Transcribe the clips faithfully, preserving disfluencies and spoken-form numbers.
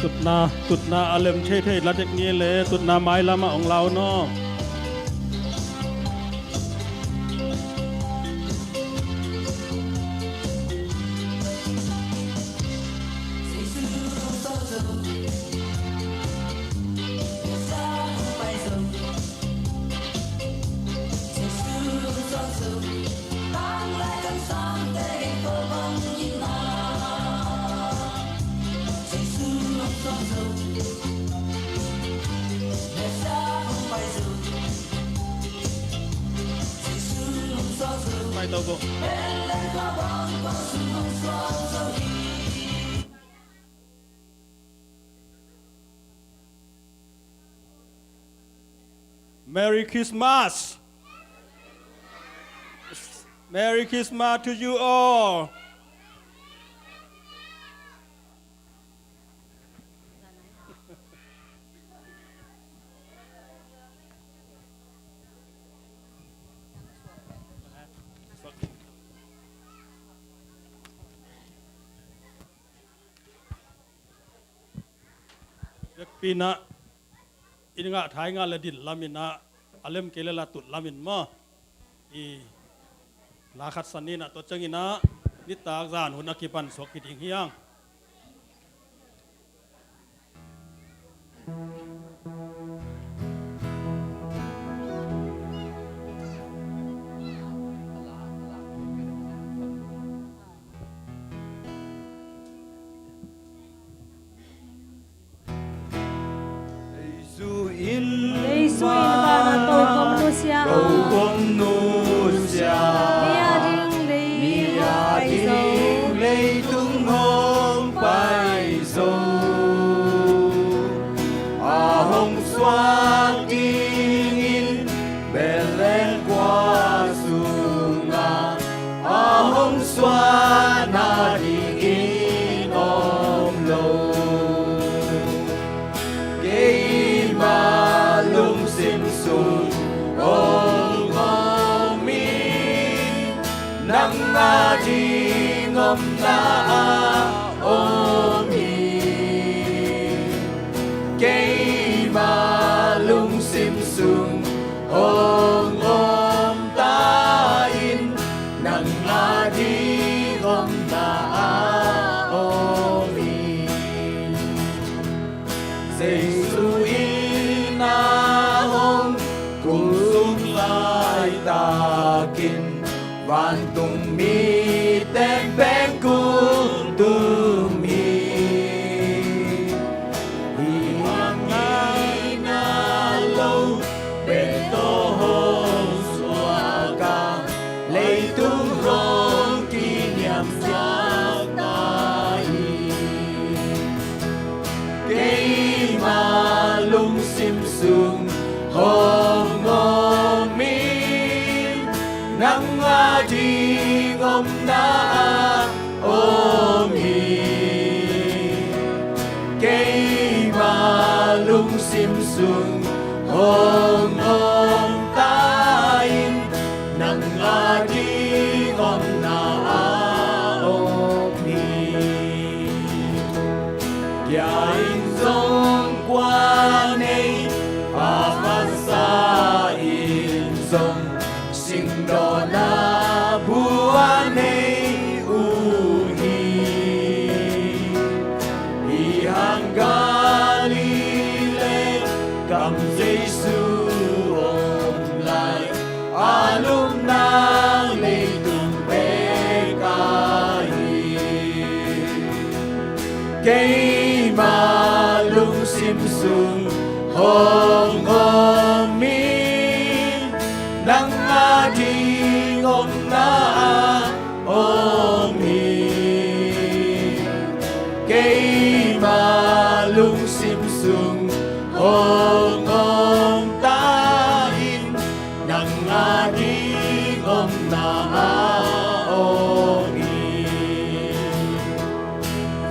Tutna, tutna a lem thei thei la dek ni le, tutna mailam ah ong lau naw. Merry Christmas! Merry Christmas to you all! Vekpi-in ah, i ngah thai ngah le din lam-in ah, a lem kei le la tut lam-in maw. I la khat san ni-in ah, tua ciangin ah nitak zan hun a kipan suak hi ding hi hang. Jesu in, Jesu in vang a tokhom nusia, tokhom nusia, mi a ding lei, mi a ding leitung hong pai zo. A hong suak dingin Bethlehem khua sungah a hong suah nadingin om lo. Keima lungsim sung hong om hi, nang a ding omna ah om hi. Keima lungsim sung hong om ta in, nang a ding omna ah om hi. Jesu in a hong tung sung laitakin vantung mite peuh kul tum hi. Hih hangin a lo beh tawh hong suak a, leitung hong kiniamsak ta hi. Keima lungsim sung hong om hi, nang a ding omna ah om hi. Keima lungsim sung hong om ta in, nang a ding omna ah om hi. Kia in zong kua nei, pha khat sa in zong singdawna bua nei uh hi. Hih hang Galilee gam Jesu om lai, a lupna leitung pek ahi hi. Keima lungsim sung hong om hi, nang a ding omna ah om hi. Keima lungsim sung hong om ta in, nang a ding omna ah om hi.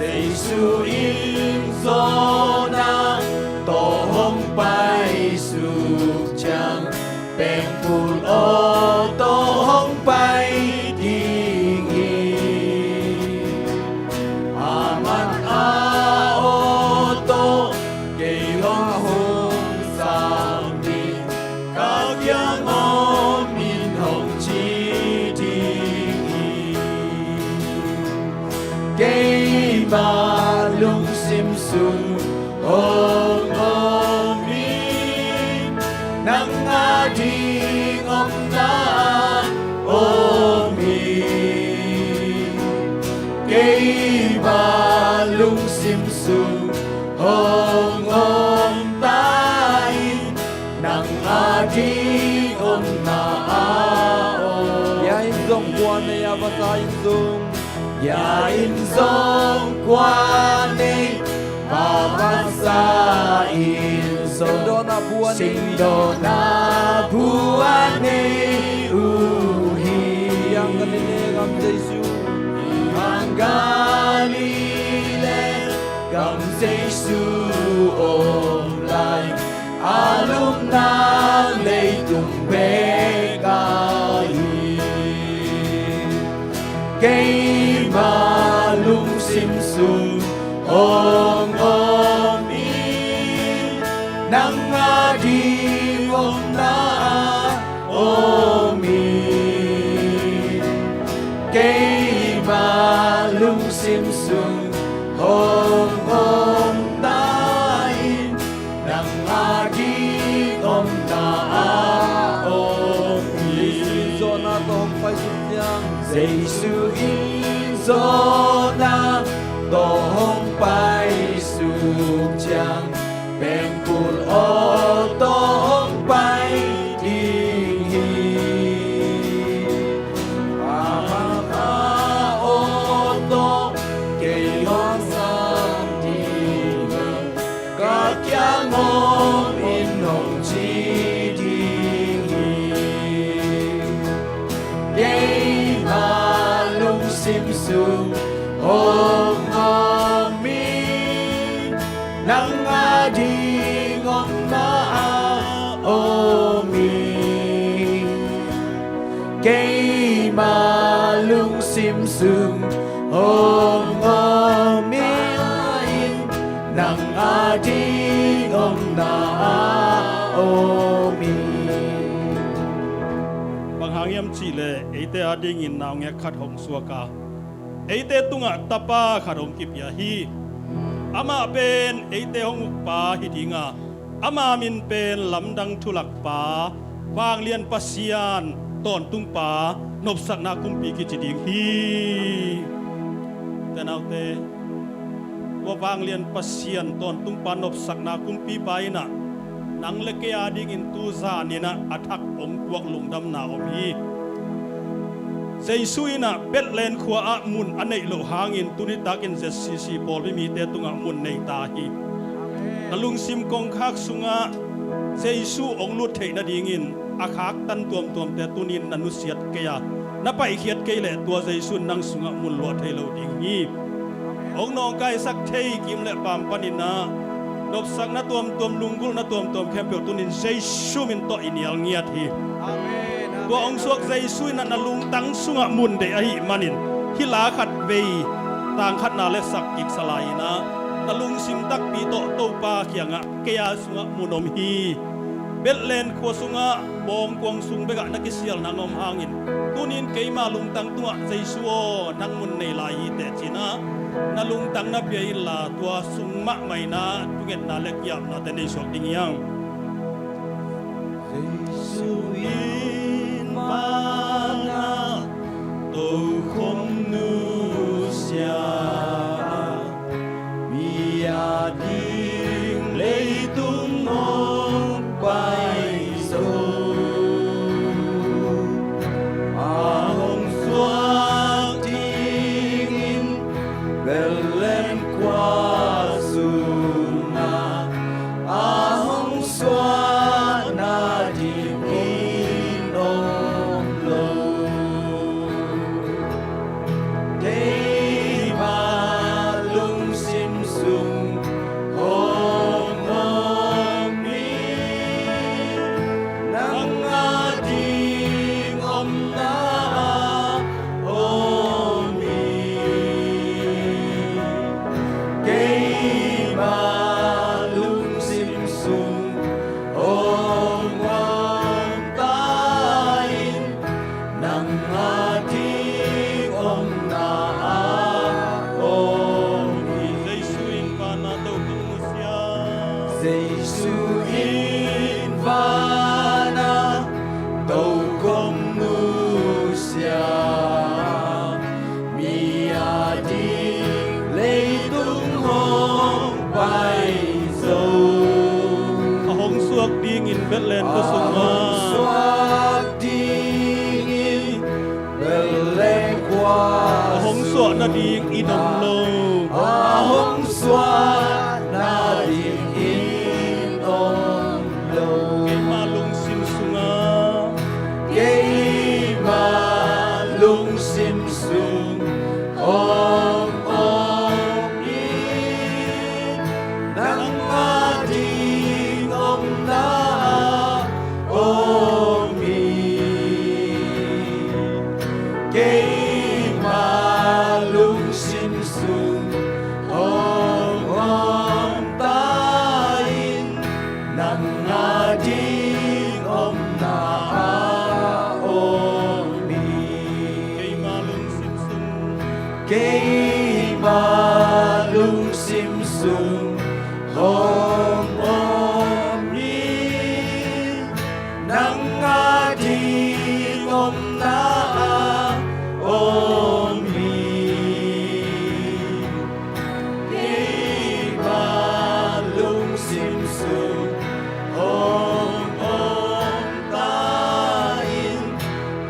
Jesu in Jonah tawh hong paisuk ciang, pengpul sung hong om in, nang ading omna ah om in. Keima lungsim sung hong om ta in, nang ading omna ah om. Bia in zong kua nei a, vasa in zong. Bia in zong kua nei, vasa in zong. Singdawna bua nei. Singdawna bua nei uh hi. Piang Galilee gam Jesu. Piang Galilee gam Jesu om lai, a lupna leitung bek ah hi. Keima lungsim sung hong om in, nang ading omna ah om in. Keima lungsim sung hong om ta in, nang ading omna ah om in. Jesu in zawhna tawh hong paisuk ciang. Jesu in zawhna tawh hong paisuk ciang, pengkul aw tawh hong pai ding hi. Pa mangkha aw tawh kei hong sam ding hi, ka kiang om in hong ci ding hi. Keima lungsim sung hong om in, nang ading omna ah om in. Keima lungsim sung hong om in, nang ading omna ah om in. Bang hang hiam cih leh eite adingin naungek khat hong suak a, eite tungah tapa khat hong kipia hi. Amah pen eite hong ukpa hi ding a, ama min pen Lamdang Thulakpa, Vanglian Pasian, Tawntungpa, Nopsakna Kumpi kici ding hi. Ute naute, tua Vanglian Pasian, Tawntungpa, Nopsakna Kumpipa in ah nang le kei adingin tu zan in ah a thak hong tuak lungdamna om hi. Jesu in ah Bethlehem khua ah mun a neih loh hangin tuni takin Z C C pawlpi mite tungah mun nei ta hi. Na lungsim kongkhak sungah Jesu hong lut theih nadingin a khaktan tuamtuamte tuni-in na nusiat kei a, na paihkhiat kei leh tua Jesu in nang sungah mun luah thei lo ding hi. Hong nawngkaisak thei kim le paam panin ah nopsakna tuamtuam, lunggulhna tuamtuam khempeuh tuni-in Jesu min tawh i nial ngiat hi. Amen, amen. Tua hong suak Jesu in ah na lungtang sungah mun deih ahih manin hih la khat vei, tang khatna le sak kiksa lai-in ah na lungsim takpi tawh Topa kiangah kei a sungah mun om hi. Bethlehem khua sungah bawngkuang sung bekah na kisialna hong om hangin tuni-in keima lungtang tungah Jesu aw nang mun nei lai hi teh ci-in ah na lungtang na pia inla tua sung mahmah in ah thungetna le ki-apnate nei suak ding hi hang. Jesu in vanah tokhom nusia, mi ading leitung hong paizaw, a hong suak dingin Bethlehem khua sungah a hong suak nading hi. In Bethlehem khua sungah a hong suah dingin Bethlehem khua a hong suah nadingin om lo. A hong suah nadingin om lo. Keima lungsim sungah, keima lungsim sung hong om in, nang a ding omna ah om in. Keima lungsim sung hong om ta in, nang a ding omna ah om in. Keima lungsim sung, keima lungsim sung hong om in, nang a ding omna ah om in. Keima lungsim sung hong om ta in,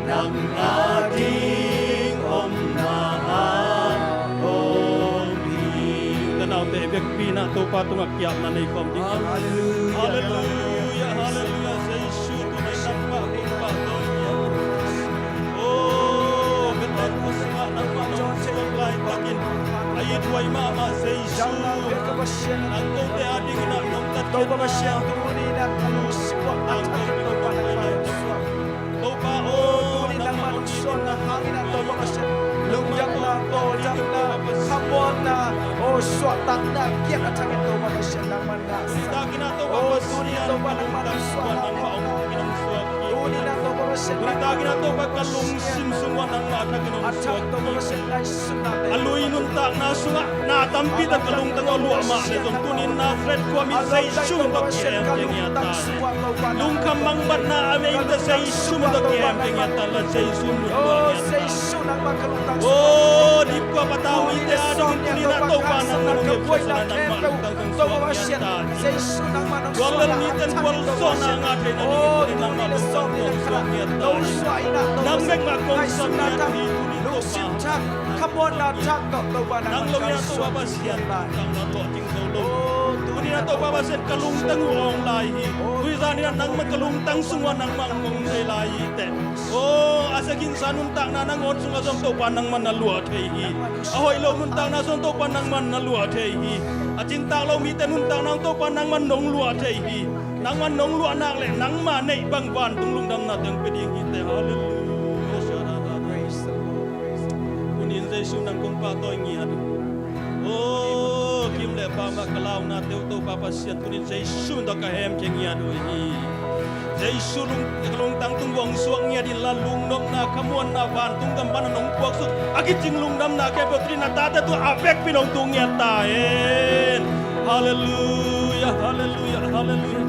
nang a ding omna ah om in. Tanaute vekpi-in ah Topa tungah kiapna nei khawm ding. Halleluiah. Halleluiah, halleluiah. Jesu, tuni nangmah kong pahtawi hi. Oh, Bethlehem khua sungah nangmah nong suak laitakin a ithuai mahmah Jesu, nang kote a dingin ah nong tat Topa Pasian, tuni nangmah nong suak laitakin Topa nangmah nong suak. Topa aw, tuni nangmah nong suakna hangin ah Topa Pasian, lungdamna, tawldamna, khamuanna, aw, suahtakna kiang a thangin Topa Pasian nangmah na. Tuni takin ah Topa Pasian, tuni Topa nangmah nong suakna, tuni nang Topa Pasian, tuni takin ah Topa ka lungsim sungah nangmah a thakin nong suak Topa Pasian, nai sunna te. A lui nuntakna sungah na tampi tak ka lungtang a luah mah leh zong, tuni in Nazareth khua mi Jesu min tawh kihemkhia ngiat ta. Lungkham mangbatna a mei mi tawh Jesu min tawh kihemkhia ngiat ta, la Jesu min tawh kihemkhia ngiat ta. Oh, dipkua patau mite a dingin tuni in ah Topa nangmah nong hemkhia nangmah lungtang tawh suak ngiat ta. Guallel mite in gualzawhna ngah theihna dingin tuni in nangmah lungtang tawh suak ngiat ta. Nang bek mah kong sam ngiat hi, tuni in Topa. Khamuanna thak tawh Topa nang lo in ah Topa Pasian, nang na tawh ding zo lo. Tuni in ah Topa Pasian ka lungtang uh awng lai hi. Tuzan in ah nangmah ka lungtang sungah nangmah hong om thei lai hi teh. Oh, a sia khinsa nuntakna nangawn sungah zong Topa nangmah na luah thei hi. A hoih lo nuntakna sungah Topa nangmah na luah thei hi. A cingtak lo mite nuntakna Topa nangmah nong luah thei hi. Nangmah nong luah nak leh nangmah neih bang vantung lungdamna teng pia ding hi teh. Halleluiah. Tuni in Jesu nang kong pahtawi ngiat uh. Oh, kim le pam ah ka launa teuh Topa Pasian, tuni in Jesu min tawh ka hemkhia ngiat uh hi. Jesu lung, ka lungtang tung hong suak ngiat inla, lungnopna, khamuanna, vantung gam pan a nong puaksuk a kicing lungdamna khempeuh tuni in na tate tungah a vekpi in hong tung ngiat ta hen. Halleluiah, halleluiah, halleluiah.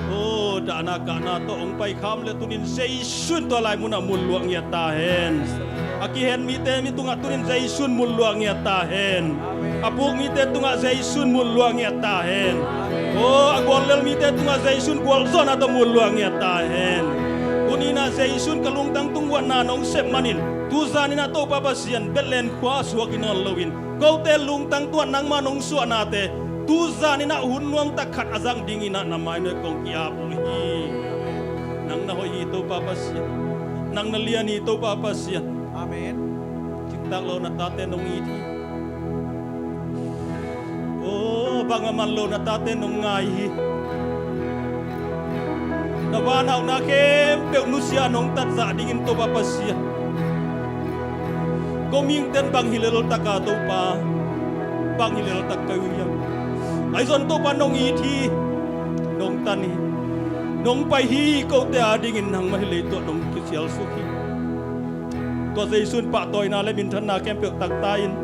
Oh, dahna kahna tawh hong paikham leh tuni in Jesu in tua lai munah mun luah ngiat ta hen. A kihen mite mi tungah tuni in Jesu in mun luah ngiat ta hen. A puk mite tungah Jesu in mun luah ngiat ta hen. Oh, a guallel mite tungah Jesu in gualzawhna tawh mun luah ngiat ta hen. Tuni in ah Jesu in ka lungtang tung vuahna nong sep manin, tuzan in ah Topa Pasian, Bethlehem khua suak hi nawn loin, kote lungtang tungah nangmah nong suahnate tuzan in ah hun nuamtak khat a zang dingin ah na mai nuai kong ki-ap uh hi. Nang na hoih hi Topa Pasian. Nang na lian hi Topa Pasian. Amen. Cingtak lo na tate nong it hi. Oh, bang a man lo na tate nong ngai hi. Na vanauhna khempeuh nusia nong tatzah dingin Topa Pasian, ko mihingte'n bang hi leltak a Topa, bang hi leltak ka uh hiam? Ahi zong Topa nong it hi, nong tan hi, nong pai hi, kote a dingin nangmah hi leitungah nong kisialsuk hi. Tua Jesu in pahtawina le minthanna khempeuh taktak in.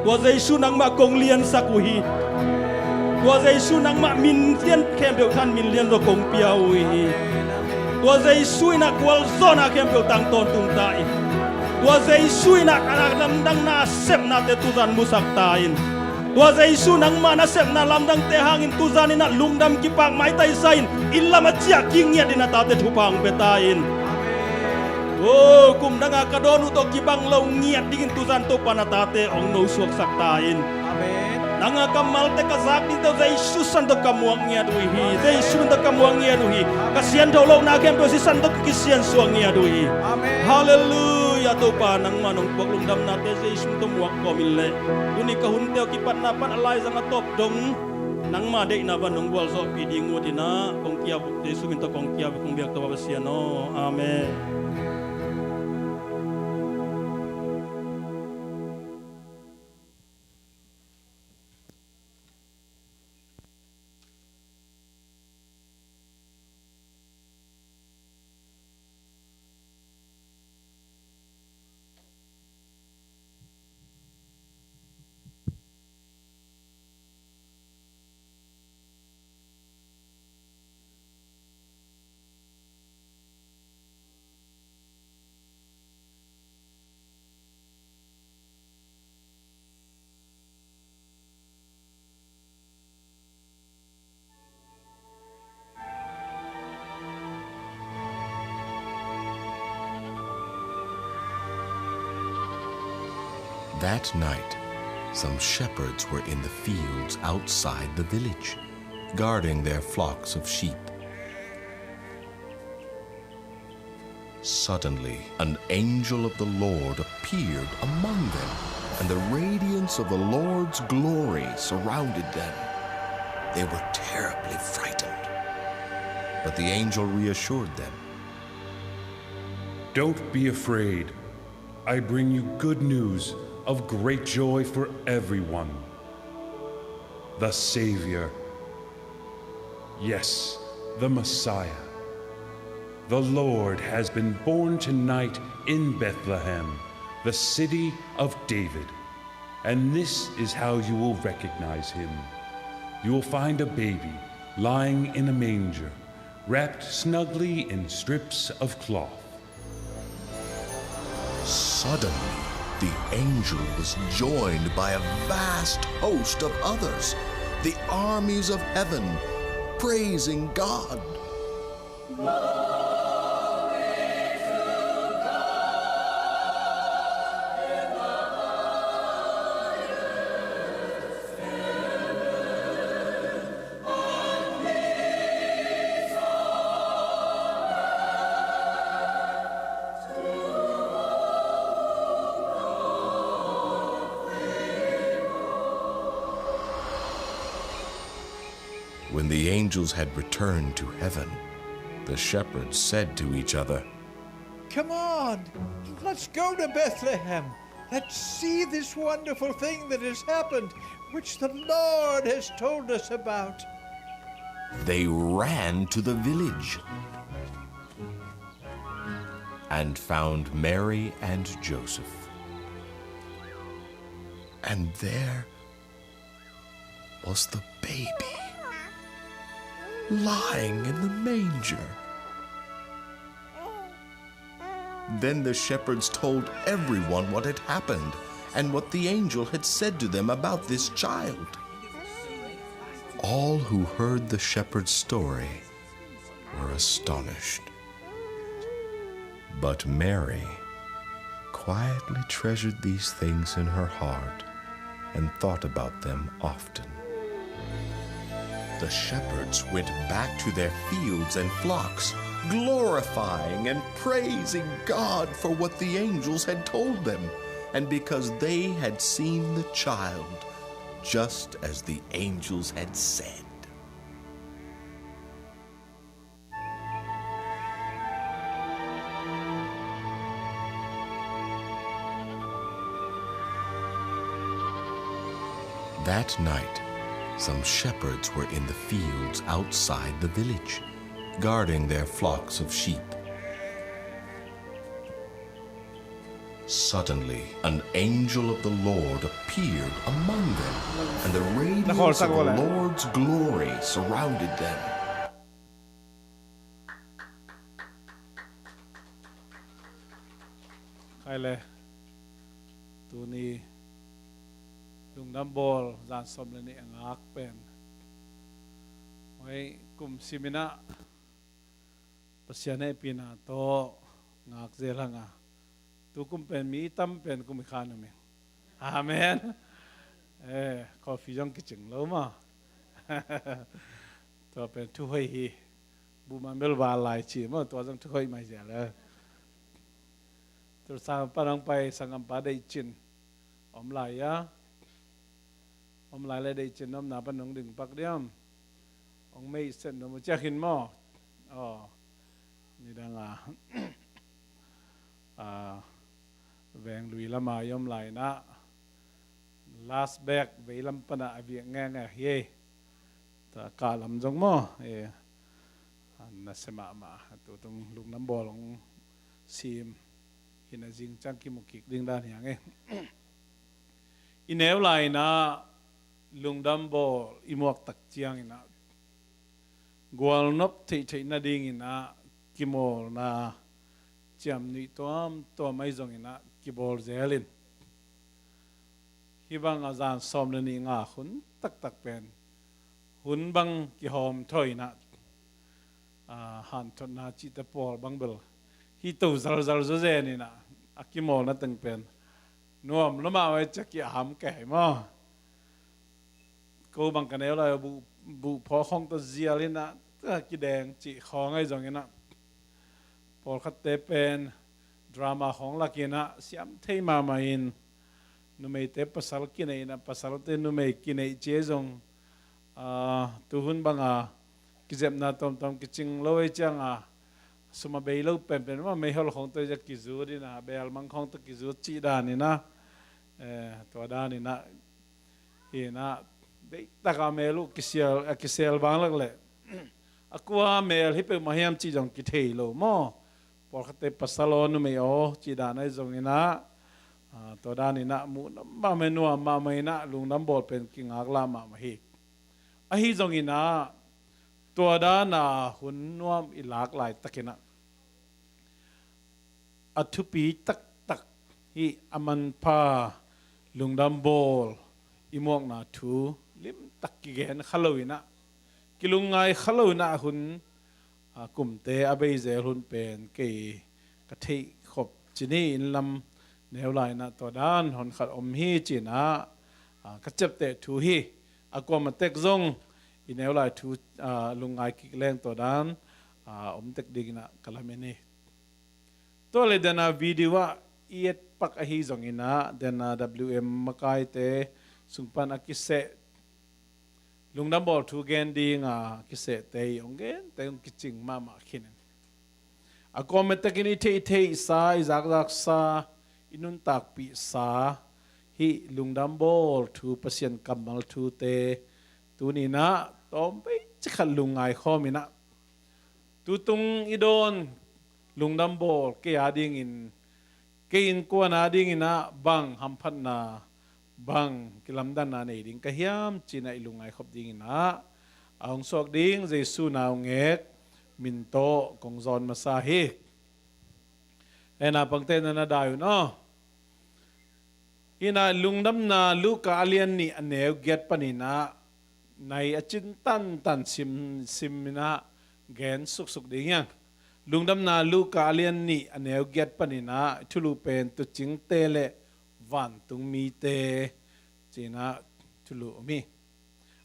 Tua Jesu nangmah kong liansak uh hi. Tua Jesu nangmah min lian khempeuh than min lian zaw kong pia uh hi. Tua Jesu in ah gualzawhna khempeuh tang tawntung ta in. Tua Jesu in ah a lamdang nasepnate tuzan musak ta in. Tua Jesu nangmah nasepna lamdangte hangin tuzan in ah lungdam kipak maitaisa in, inn lam a ciah kingiat in a tate thupha hong pia ta in. Amen. Oh, kum dang a ka dawn uh tawh kibang lo ngiat dingin tuzan Topa na tate hong nosuaksak ta in. Amen. Nang a kammalte ka zak ding tawh Jesu san tawh ka muak ngiat uh hi. Jesu min tawh ka muak ngiat uh hi. Ka siangtho lohna khempeuh sisan tawh ka kisiansuak ngiat uh hi. Amen. Halleluiah. Topa nangmah nong puak lungdamnate Jesu min tawh muak kawm in leh, tuni ka hunte aw kipatna pan a laizang a tawp dong nangmah deihna bang nong gualzawhpih ding uh a tina kong kia uh Jesu min tawh kong kia uh kong biak Topa Pasian aw. Amen. That night, some shepherds were in the fields outside the village, guarding their flocks of sheep. Suddenly, an angel of the Lord appeared among them, and the radiance of the Lord's glory surrounded them. They were terribly frightened. But the angel reassured them. "Don't be afraid. I bring you good news of great joy for everyone. The Savior, yes, the Messiah, the Lord has been born tonight in Bethlehem, the city of David. And this is how you will recognize him. You will find a baby lying in a manger, wrapped snugly in strips of cloth." Suddenly, the angel was joined by a vast host of others, the armies of heaven, praising God. When the angels had returned to heaven, the shepherds said to each other, "Come on, let's go to Bethlehem. Let's see this wonderful thing that has happened, which the Lord has told us about." They ran to the village and found Mary and Joseph. And there was the baby lying in the manger. Then the shepherds told everyone what had happened and what the angel had said to them about this child. All who heard the shepherds' story were astonished. But Mary quietly treasured these things in her heart and thought about them often. The shepherds went back to their fields and flocks, glorifying and praising God for what the angels had told them, and because they had seen the child, just as the angels had said. That night, some shepherds were in the fields outside the village, guarding their flocks of sheep. Suddenly, an angel of the Lord appeared among them, and the radiance of the Lord's glory surrounded them. Khai le, tuni Lungdam bawl zan sawm le nih a ngak pen, hoi, kum siminah Pasian hehpihna tawh ngak zel hang a, tu kum pen mi tam pen kum hi kha nuam ing. Amen. Eh, coffee zong kicing lo maw. Tua pen thu hoih hi. Buhman bel val lai ci maw, tua zong thu hoih mai zia le. Tua sang pan hong pai sanggampa Deih Cin om lai a. Om lai le Deih Cin omna pan hong ding pak diam. Hong meih set nuam uh ciak hin maw. Aw. Nidang a, a, veng lui lama i om lai inah last back vei lam panah a viak ngenge hi ei. Tua kah lam zong maw, eh, a nasia mahmah, tutung lungdam bawl hong sim hi na, zing ciang kimu kik ding dan hi hang ei. I neu lai inah lungdam bawl i muak tak ciang inah gualnop theihtheih nading inah kimawlna ciamnuih tuamtuam ahi zong inah kibawl zel in, hih bang a zan sawm le nih ngak hun taktak pen hun bang kihawm thaw inah, a, hanthotna cihte pawl bang bel hi to zalzal zawzen inah a kimawlna teng pen nuam lua mahmah ei, ciah ki-am kei maw. Ko bang ka neu lai buh, buh phaw khawng tawh zial inah, a, kideng cih khawng ahi zong inah, pawlkhatte pen drama khawng lak inah siam thei mahmah in, numeite pasal kineih inah, pasalte numei kineih ci ahi zong, a, tuhun banga kizepna tawmtawm kicing lo ei cianga, sum a bei lo penpen mah meihol khawng tawh zia kizut inah, belmang khawng tawh kizut cih dan inah, eh, tua dan inah hi inah, deihtaka mel uh kisel, a kisel bang lak leh a kua mel hi peuhmah hiam cih zong kithei lo maw. Pawlkhatte pasal aw, numei aw cih dan ahi zong inah, a, tua dan inah muh nuam mahmah, nuam mahmah inah lungdam bawl pen kingaklah mahmah hi. Ahi zong inah tua dana hun nuam i lak laitak inah a thupi taktak hih a manpha lungdam bawl i muakna thu limtak kigen kha lo inah, kilungngai kha lo inah hun, a, kumte a bei zel hun pen kei ka theih khop ci ni in lam neu lai inah tua dan honkhat om hi ci inah, a, ka ciapteh thu hi. A kuamah tek zong i neu lai thu, a, lungngai kik leng tua dan, a, om tek ding inah ka lamen hi. Tua le dena video ah i et pak ahi zong inah, dena W M makaite sung pan a kiseh lungdam bawl thu gen dinga kisehte i hong gente hong kicing mahmah khin in. A kuamah tekin i theihtheihsa, i zakzaksa, i nuntakpihsa hih lungdam bawl thu, Pasian kammal thute tuni inah tawm vei cikhat lungngai khawm inah, tutung i dawn lungdam bawl kei a dingin, kei innkuan a ding inah bang hamphatna, bang kilamdanna nei ding ka hiam ci inah i lungngai khop ding inah a hong suak ding Jesu naungek min tawh kong zawn masa hi. Hena pangte na na dai un aw. Hih inah Lungdamna Luka a lian nih a neu giat pan inah nai a cin tantan sim, sim inah gen suksuk ding hi hang. Lungdamna Luka a lian nih a neu giat pan inah thulu pen tuucingte le vantung mite ci inah thulu om hi.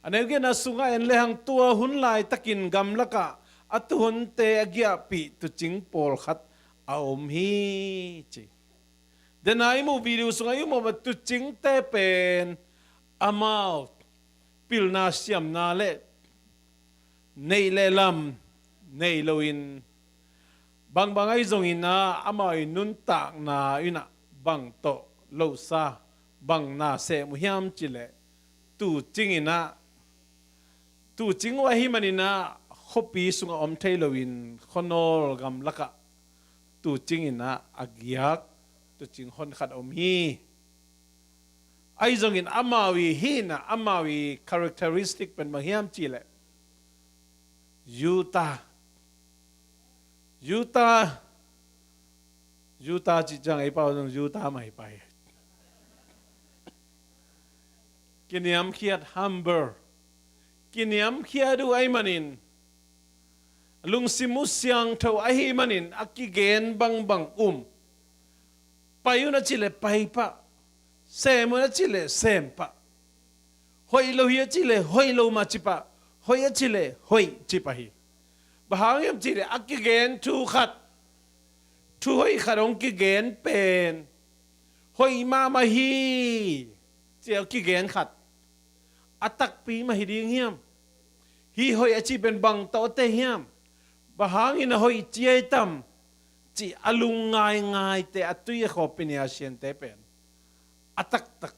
A neu giatna sungah en lehang tua hun laitakin gamlakah a tuuhonte a giahpih tuucing pawlkhat a om hi ci. Dena i muh video sungah i muh mah tuucingte pen amau pilna siamna le neih le lam nei loin, bangbang ahi zongin ah amau i nuntakna in ah bang tawh losa, bang na sem uh hiam cih leh, tuucing in ah, tuucing uh ahih manin ah khuapi sungah om thei loin khuanawl gamlakah tuucing in ah a giak tuucing honkhat om hi. Ahi zongin amau i hihna, amau i characteristic pen bang hiam cih leh, Utah, Utah, Utah cih ciang ei pau zong Utah mah hi pah hi. Kiniamkhiat, humble. Kiniamkhiat uh ahih manin, lungsim uh siangtho ahih manin a kigen bangbang um. Pai un a cih leh pai pah. Sem un a cih leh sem pah. Hoih lo hi a cih leh hoih lo mah ci pah. Hoih a cih leh hoih ci pah hi. Bang hang hiam cih leh a kigen thu khat, thu hoih khat hong kigen pen hoih mahmah hi ci a kigen khat a takpi mah hi ding hiam? Hih hoih a cih pen bang tawh tei hiam? Bang hangin a hoih ci ahi tam? Cih a lungngaingaite, a tui a khaw piniasiante pen a taktak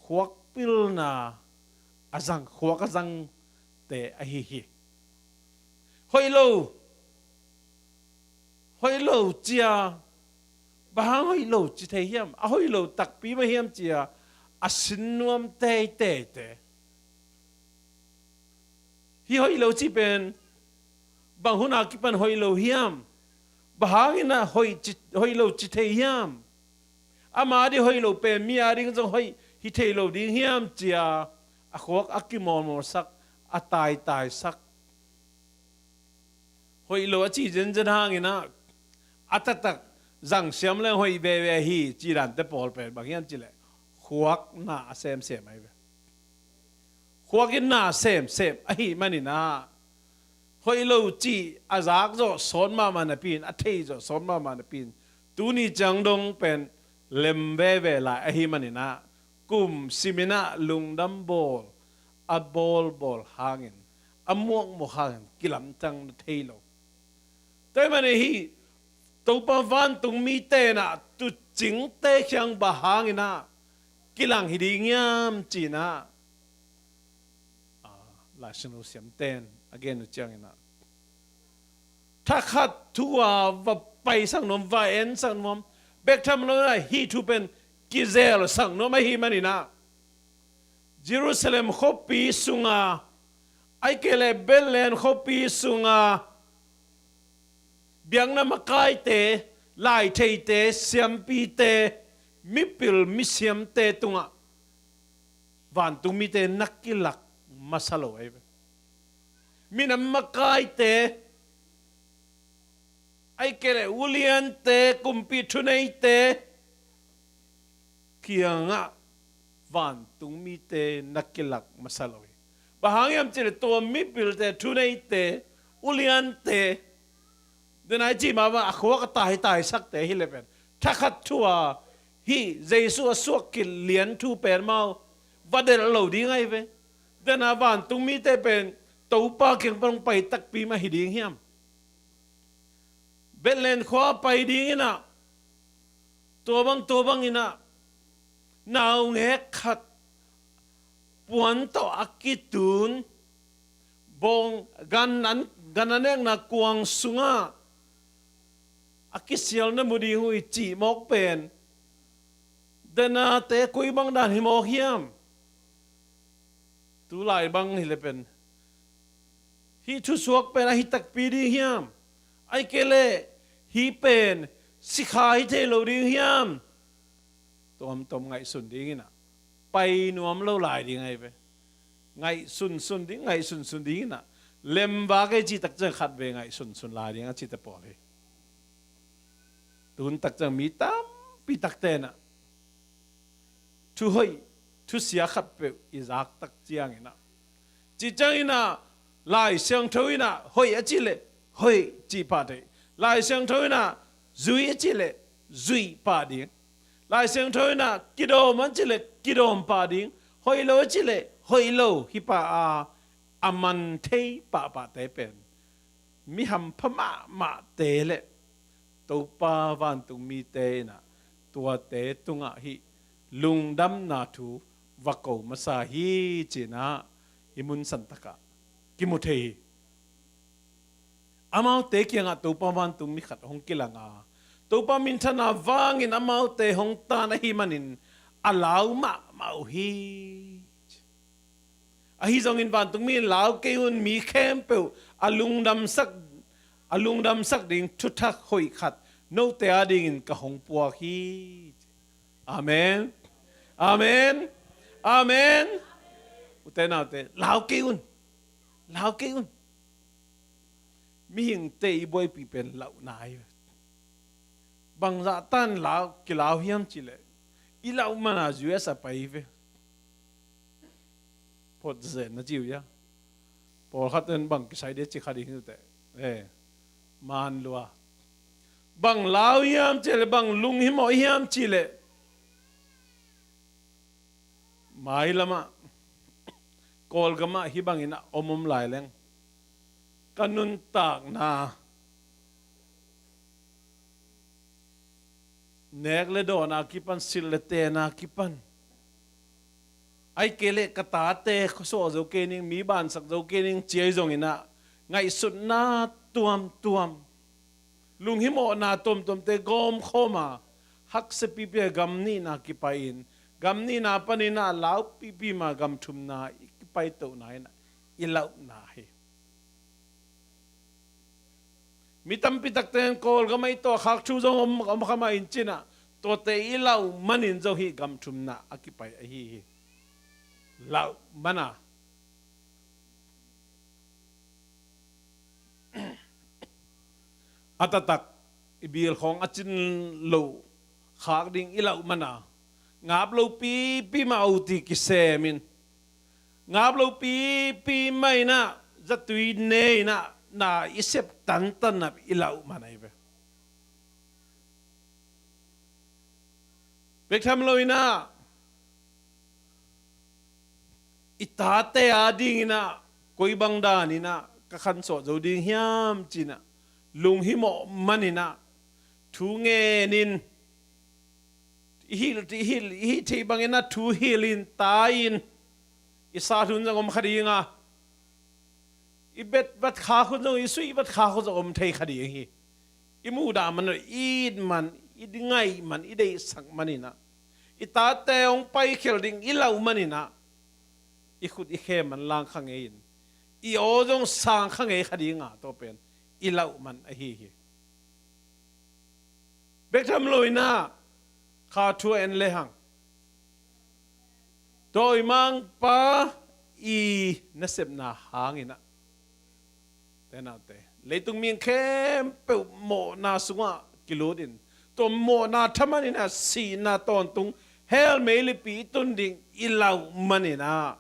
khuak pilna a zang, khuak a zangte ahi hi. Hoih lo, hoih lo ci a, bang hang hoih lo ci thei hiam? A hoih lo takpi mah hiam ci a a sin nuam teiteite. Hih hoih lo cih pen bang hun a kipan hoih lo hiam? Bang hangin a hoih ci, hoih lo ci thei hiam? Ama ding hoih lo pen mi a ding zong hoih hi thei lo ding hiam ci a a khuak a kimawlmawlsak, a taitaisak. Hoih lo a ci zenzen hangin a, a taktak zang siam leng hoih veve hi ci dante pawl pen bang hiam cih leh khuak na a semsem ahi ve. Khuak in na semsem ahih manin a, hoih lo cih a zak zawh sawt mahmah napi in, a thei zawh sawt mahmah napi in, tuni ciang dong pen lem veve lai ahih manin a, kum simin a lungdam bawl, a bawlbawl hangin, a muakmuak hangin kilamtang na thei lo. Tua ahih manin hih Topa vantung mite in a tuucingte kiang bang hangin a kilang hi ding hiam ci-in a, a, Lai Siangtho siamten a gen uh ciangin a, thakhat thu a va paisak nuam, va ensak nuam bek tham lo in a, hih thu pen kizelsak nuam ahih manin a, Jerusalem khuapi sung a, ahih kei leh Bethlehem khuapi sung a biakna makaite, laitheite, siampite, mipil misiamte tungah vantung mite na kilak masa lo ahi ve. Minam makaite, ahih kei leh uliante, kumpi thuneite kiangah vantung mite na kilak masa lo hi. Bang hang hiam cih leh tua mipilte, thuneite, uliante, den a i cih mah bang a khuak a taitaisakte hi leh pen thakhat thu a hih Jesu a suak khit lian thu pen mau va delh lo ding ahi ve. Den a vantung mite pen Topa kiang pan hong pai takpi mah hi ding hiam? Bethlehem khua pai ding in a, tua bang, tua bang in a, naungek khat puan tawh a kitun, bawng, gan an, gan a nekna kuang sungah a kisial na mu ding uh hi cih mawk pen, den a te koi bang dan hi mawk hiam? Tulai bang hi leh pen hih thusuak pen a hi takpi ding hiam? Ahih kei leh hih pen sikha hi thei lo ding hiam? Tuamtuam ngaihsun ding in a, pai nuam lo lai ding ahi ve. Ngaihsunsun ding, ngaihsunsun ding in a, lemvak ei cih tak ciang khat vei ngaihsunsun lai ding a cihte pawl hi. Tun tak ciang mi tampi takte in a thu hoih, thusia khatpeuh i zak tak ciangin a, cih ciangin a, Lai Siangtho in a hoih a cih leh hoih cih pah thei. Lai Siangtho in a zui a cih leh zui pah ding. Lai Siangtho in a kidawm a cih leh kidawm pah ding. Hoih lo a cih leh hoih lo hi pah a, a man thei pahpahte pen mi hampha mahmahte leh Topa vantung mite in a tuate tungah hih lungdamna thu va ko masa hi ci-in a, hih mun santak ah kimu thei hi. Amaute kiangah Topa vantung mi khat hong kilang a, Topa minthanna vangin amaute hong tan ahih manin a lau mahmah uh hi. Ahi zongin vantung mi in lau kei un, mi khempeuh a lungdamsak, a lungdamsak ding thuthak hoih khat note a dingin ka hong puak hi. Amen. Amen. Amen. Ute naute, lau kei un. Lau kei un. Mihingte i buaipih pen lauhna hi. Bangzah tan lau, kilau hiam cihleh, i lauh mana U S a pai hi ve. Phot zen na ci uh hia? Pawlkhat in bang kisai dia ci kha ding hi uh teh. Eh, man lua. Bang lau hiam cihleh, bang lunghimawh hiam cihleh, mailamah, Kawlgamah hih bangin a om om lai leng, ka nuntakna, nek le dawn a kipan, silh le ten a kipan, ahih kei leh ka tate khuasuah zo kei ning, mi bansak zo kei ning ci ahi zongin ah, ngaihsutna tuamtuam, lunghimawhna tuamtuamte gawmkhawm a, haksa pipi a gam nihna kipai-in, gam nihna panin ah lau pipi ma gam thumna i kipaitohna in ah i lauhna hi. Mi tampi takte in Kawlgamah i tawh khak thu zong om, om kha mah in ci-in ah, tuate i lauh manin zong hih gam thumna a kipai ahi hi. Lauh mana a taktak i bil khawng a cin loh khak ding i lauh mana, ngap lo pipi mah OT kisem in, ngap lo pipi mah in ah zatui ne in ah na i sep tantan na i lauh man ahi ve. Bek tham lo in ah, i tate a dingin ah koi bang danin ah ka khansuah zo ding hiam ci-in ah, lunghimawh manin ah thu ngenin, i hih, i hih, i hih theih bangin ah thu hilhin tai-in, i sat hun zong om kha ding a, i bet vat khak hun zong, i suih vat khak hun zong om thei kha ding hi. I muhdah man, i it man, i ngaih man, i deihsak manin ah, i tate hong paikhial ding i lauh manin ah, i khut i khe man lang kha ngei in, i aw zong sang kha ngei kha ding a, tua pen i lauh man ahi hi. Bek tham lo in ah, kha thu a en lehang, Dawimangpa i nasepna hangin ah, ute naute, leitung mi khempeuh mawhna sungah kilut in, tua mawhna thaman in ah sihna tawntung hell meilipi i tun ding i lauh manin ah,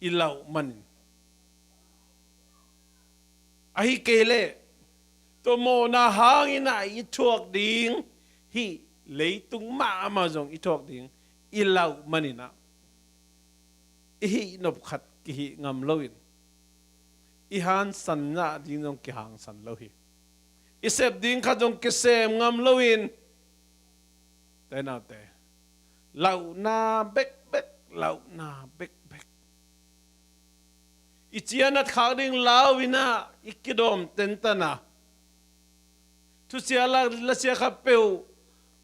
i lauh manin, ahih kei leh tua mawhna hangin ah i thuak ding, hih leitung mahmah zong i thuak ding i lauh manin ah, i hih nop khat kihih ngam loin, i hangsanna ding zong kihangsan lo hi. I sep ding khat zong kisem ngam loin, ute naute, lauhna bekbek, lauhna bekbek. I cianat khak ding lau in ah i kidawm tentan a, thusia la, lasia khat peuh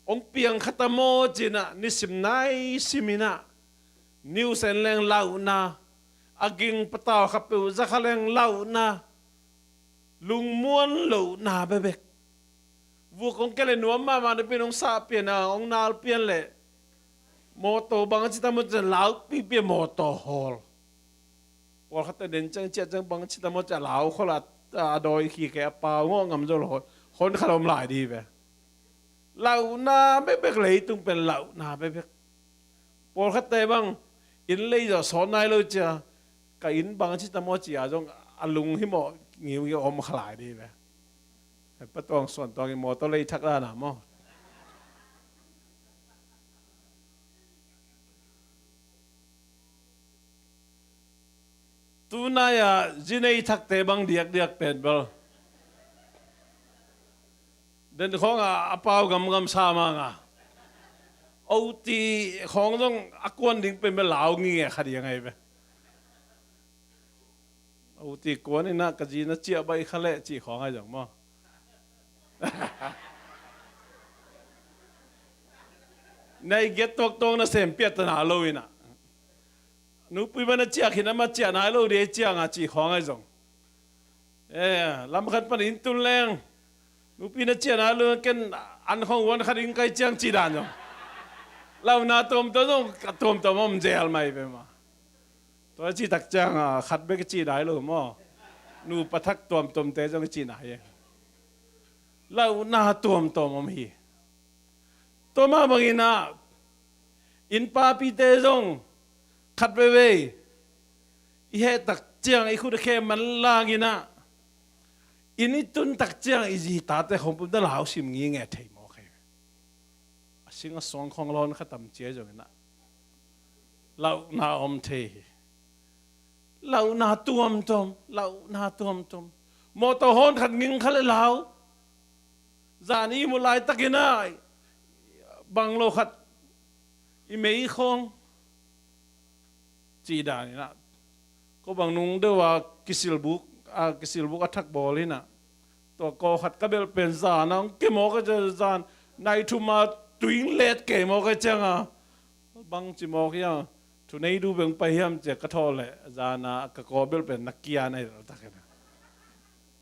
hong piang kha ta maw ci-in ah, nisim nai sim in ah, news en leng lauhna, a ging patau khat peuh za kha leng lauhna, lungmuan lohna bekbek. Vuk hong kia leh nuam mahmah napi-in hong sah pian a, hong nal pian leh mawtaw bang a ci ta maw ci-in lau pipi a mawtaw hawl. Pawlkhatte den ciang ciah ciang bang a ci ta maw ci-in lau khol a, a dawi khikhe a pau ngawh ngam zo lo, hon khat om lai ding hi ve. Lauhna bekbek, leitung pen lauhna bekbek. Pawlkhatte bang inn lei zawh sawt nai lo cia, ka inn bang a ci ta maw ci-a zong a lunghimawh ngiungiu om kha lai ding hi ve. Patuang Suantuang in mawtaw lei thak dan a maw. Tunai-a zi nei thakte bang diakdiak pen bel, den khawngah a pau gamgam sa manga, OT khawng zong a kuan ding pen bel lau nginge kha ding ahi ve. OT kuan in ah ka zi na ciah baih kha leh cih khawng ahi zong maw. Nai giat tuaktuak na sem piat ta na lo in ah, nupui mah na ciah khin, amah ciah nai lo ding ciang a cih khawng ahi zong. Eh, lamkhat pan inn tun leng, nupi na ciah nai lo, ken an khawng uan khat in kai ciang cih dan zong. Lauhna tuamtuam zong a tuamtuam om zel mai ve maw. Tua i cih tak ciang a khat bek i cih nai lo maw. Nupa thak tuamtuamte zong i cih nai e. Lauhna tuamtuam om hi. Tua mah bangin ah inn papite zong khat veivei i heh tak ciang i khut a khem manlang in ah inn i tun tak ciang i zi tate khong pum dah lau sim nginge thei mawk hi. A sing a suang khong lawn kha tam cia zongin ah lauhna om thei hi. Lauhna tuamtuam, lauhna tuamtuam. Mawtaw hawn khat nging kha le lau. Zan i mu laitakin ah banglo khat i mei khong cih danin ah ko bang nung deuh a kisilbuk a kisilbuk a thak bawl in ah tua kaw khat ka belh pen zan a hong kei mawk a cia zan nai thum a tuing let kei mawk a ciang a bang ci mawk hiam, thunei du beng pai hiam cia ka thawh leh zan a ka kaw belh pen na kian a hi lawh takin ah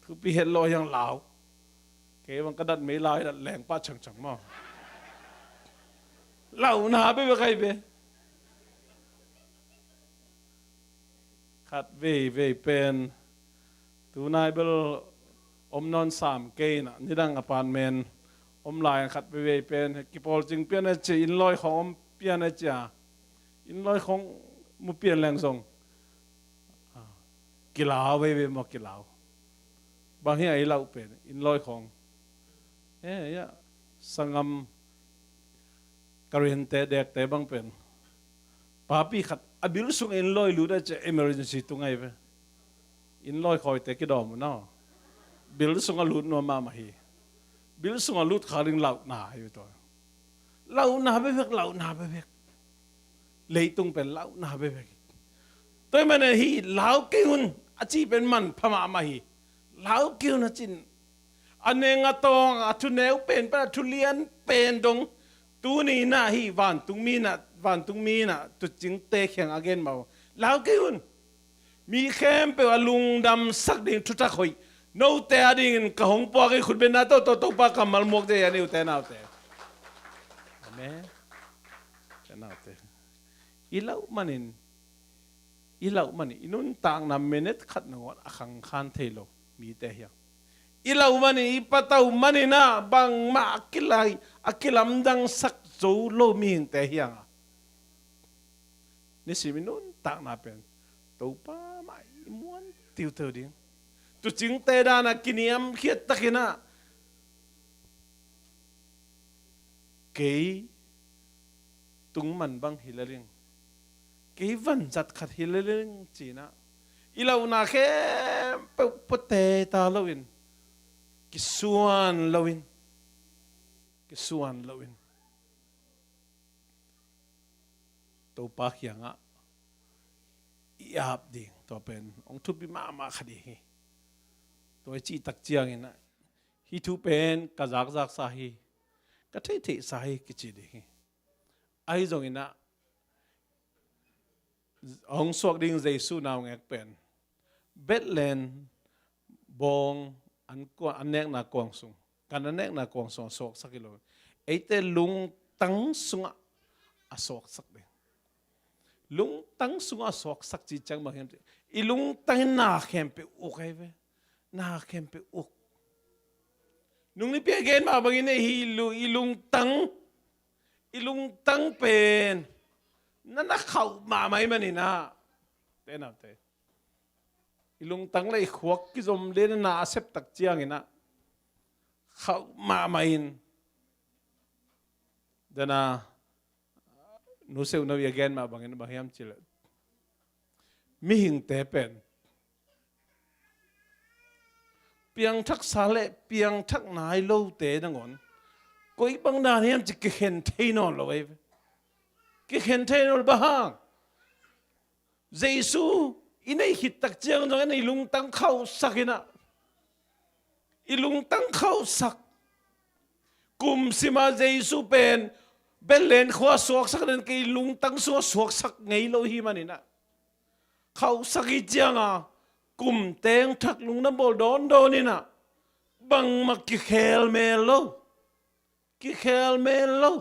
thupi het lawh hiang lau. Kei bang ka dat mei lai dat leng pah changchang maw. Lauhna bekbek ahi ve. Khat veivei pen tunai bel om nawn sam kei in ah nidang apartment om lai khat veivei pen kipawl cing pian a cia innlawi khong om pian a cia innlawi khong mu pian leng zong kilau veivei maw kilau. Bang hi a i lauh pen innlawi khong e ia sangam Karen te dekte bang pen papi khat a bil sung innlawi lut a cia emergency tung ahi ve. Innlawi khawite kidawm uh na bil sung a lut nuam mahmah hi. Bil sung a lut kha ding lauhna hi ve tua. Lauhna bekbek, lauhna bekbek. Leitung pen lauhna bekbek. Tua hi manin hih lau kei un a cih pen manpha mahmah hi. Lau kei un a cin a neng a tawng a thuneu pen pan a thulian pen dong tuni in ah hih vantungmi in ah vantungmi in ah tucingte kiang a gen mah uh lau kei un. Mi khempeuh a lungdamsak ding thuthak hoih note a dingin ka hong puak i khutbetna tawh tawh Topa kammal muak dei a ni ute naute. Amen. Ute naute. I lauh manin i lauh manin i nuntakna minute khat nangawn a khangkhan thei lo mite hiang. I lauh manin i patauh manin ah bangmah a kilai a kilamdangsak zo lo mihingte hiang a nisim i nuntakna pen Topa mah i muan tiuteu ding. Tucingte dan a kiniamkhiat takin ah kei tungman bang hi lel ing, kei vanzat khat hi lel ing ci-in ah i lauhna khempeuh puate ta loin kisuan loin kisuan loin Topa kiangah i ap ding tua pen hong thupi mahmah kha ding hi. Tua i cih tak ciangin ah hih thu pen ka zakzaksa hi, ka theihtheihsa hi kici ding hi. Ahi zongin ah hong suak ding Jesu naungek pen Bethlehem bawng an, an nekna kuang sung, kan an nekna kuang sung a suaksak hi lo. Eite lungtang sungah a suaksak ding. Lungtang sungah a suaksak cih ciang bang hiam cih i lungtang in na khempeuh uk ahi ve. Na khempeuh uk. Nung nipi a gen mah bangin ei hi i lungtang, i lungtang pen na na khauh mahmah ahih manin ah te naute i lungtang le i khuak kizom le na na a sep tak ciangin ah khauh mahmah in dana nu seuh no i a gen mah bangin bang hiam cih leh mihingte pen piangthaksa le piangthak nai lote nangawn koi bang dan hiam cih kikhen thei nawn lo ei ve. Kikhen thei nawn lo bang hang Jesu i neih khit tak ciang zong i neih lungtang khauhsak in ah i lungtang khauhsak. Kum sima Jesu pen Bethlehem khua suaksak den kei lungtang sungah suaksak ngei lo hi manin ah khauhsak hi cianga kum teng thak lungdam bawl dawndawn in ah bangmah kikhel mel lo. Kikhel mel lo.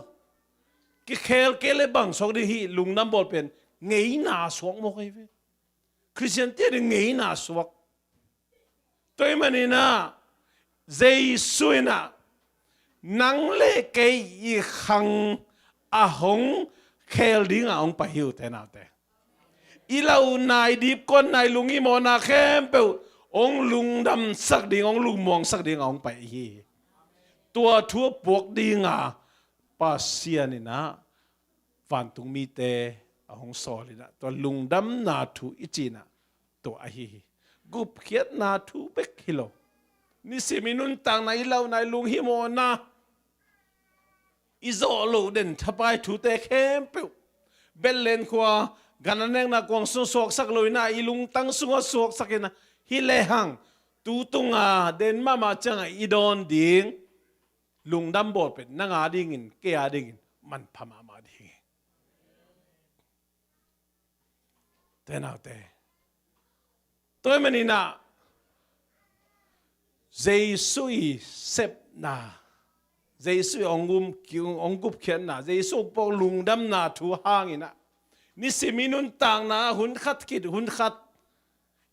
Kikhel kei le bang suak ding hi, lungdam bawl pen ngeina suak mawk ahi ve. Khristian te ading ngeina suak. Tua ahih manin ah Jesu in ah nang le kei i khang a hong khel ding a hong pai hi uh, te naute. I launa, i dipkuatna, i lunghimawhna khempeuh hong lungdamsak ding, hong lungmuangsak ding a hong pai ahi hi. Tua thu a puak ding a Pasian in ah vantung mite a hong sawl in ah, tua lungdamna thu i cih in ah tua ahi hi. Gupkhiatna thu bek hi lo. Nisim i nuntakna, i launa, i lunghimawhna, i zawh loh den thapai thute khempeuh, Bethlehem khua gan a nekna kuang sung suaksak lo in ah, i lungtang sungah suaksak in ah, hi lehang tu tunga den mahmah ciangah i dawn ding lungdam bawl pen nang a dingin, kei a dingin manpha mahmah ding hi. Te naute, tua ahih manin ah Jesu i sepna, Jesu i hong gum, hong gupkhiatna, Jesu hong puak lungdamna thu hangin ah nisim i nuntakna, hun khat khit hun khat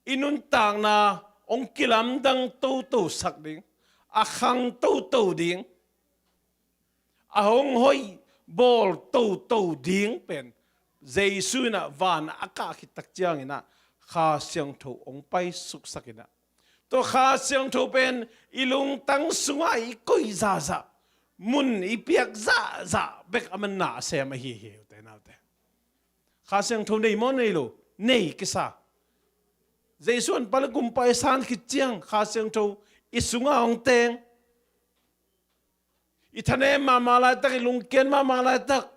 i nuntakna hong kilamdang toto sak ding, a khang toto ding, a hong hoih bawl toto ding pen Jesu in ah van a kah khit tak ciangin ah Kha Siangtho hong paisuksak in ah, tua Kha Siangtho pen i lungtang sungah i koih zahzah, mun i piak zahzah bek a man na a sem ahi hi, ute naute. Kha Siangtho nei maw, nei lo? Nei kisa. Jesu an pale kumpa i san khit ciang Kha Siangtho i sungah hong teng. I thanem mahmah laitak, i lungkiat mahmah laitak,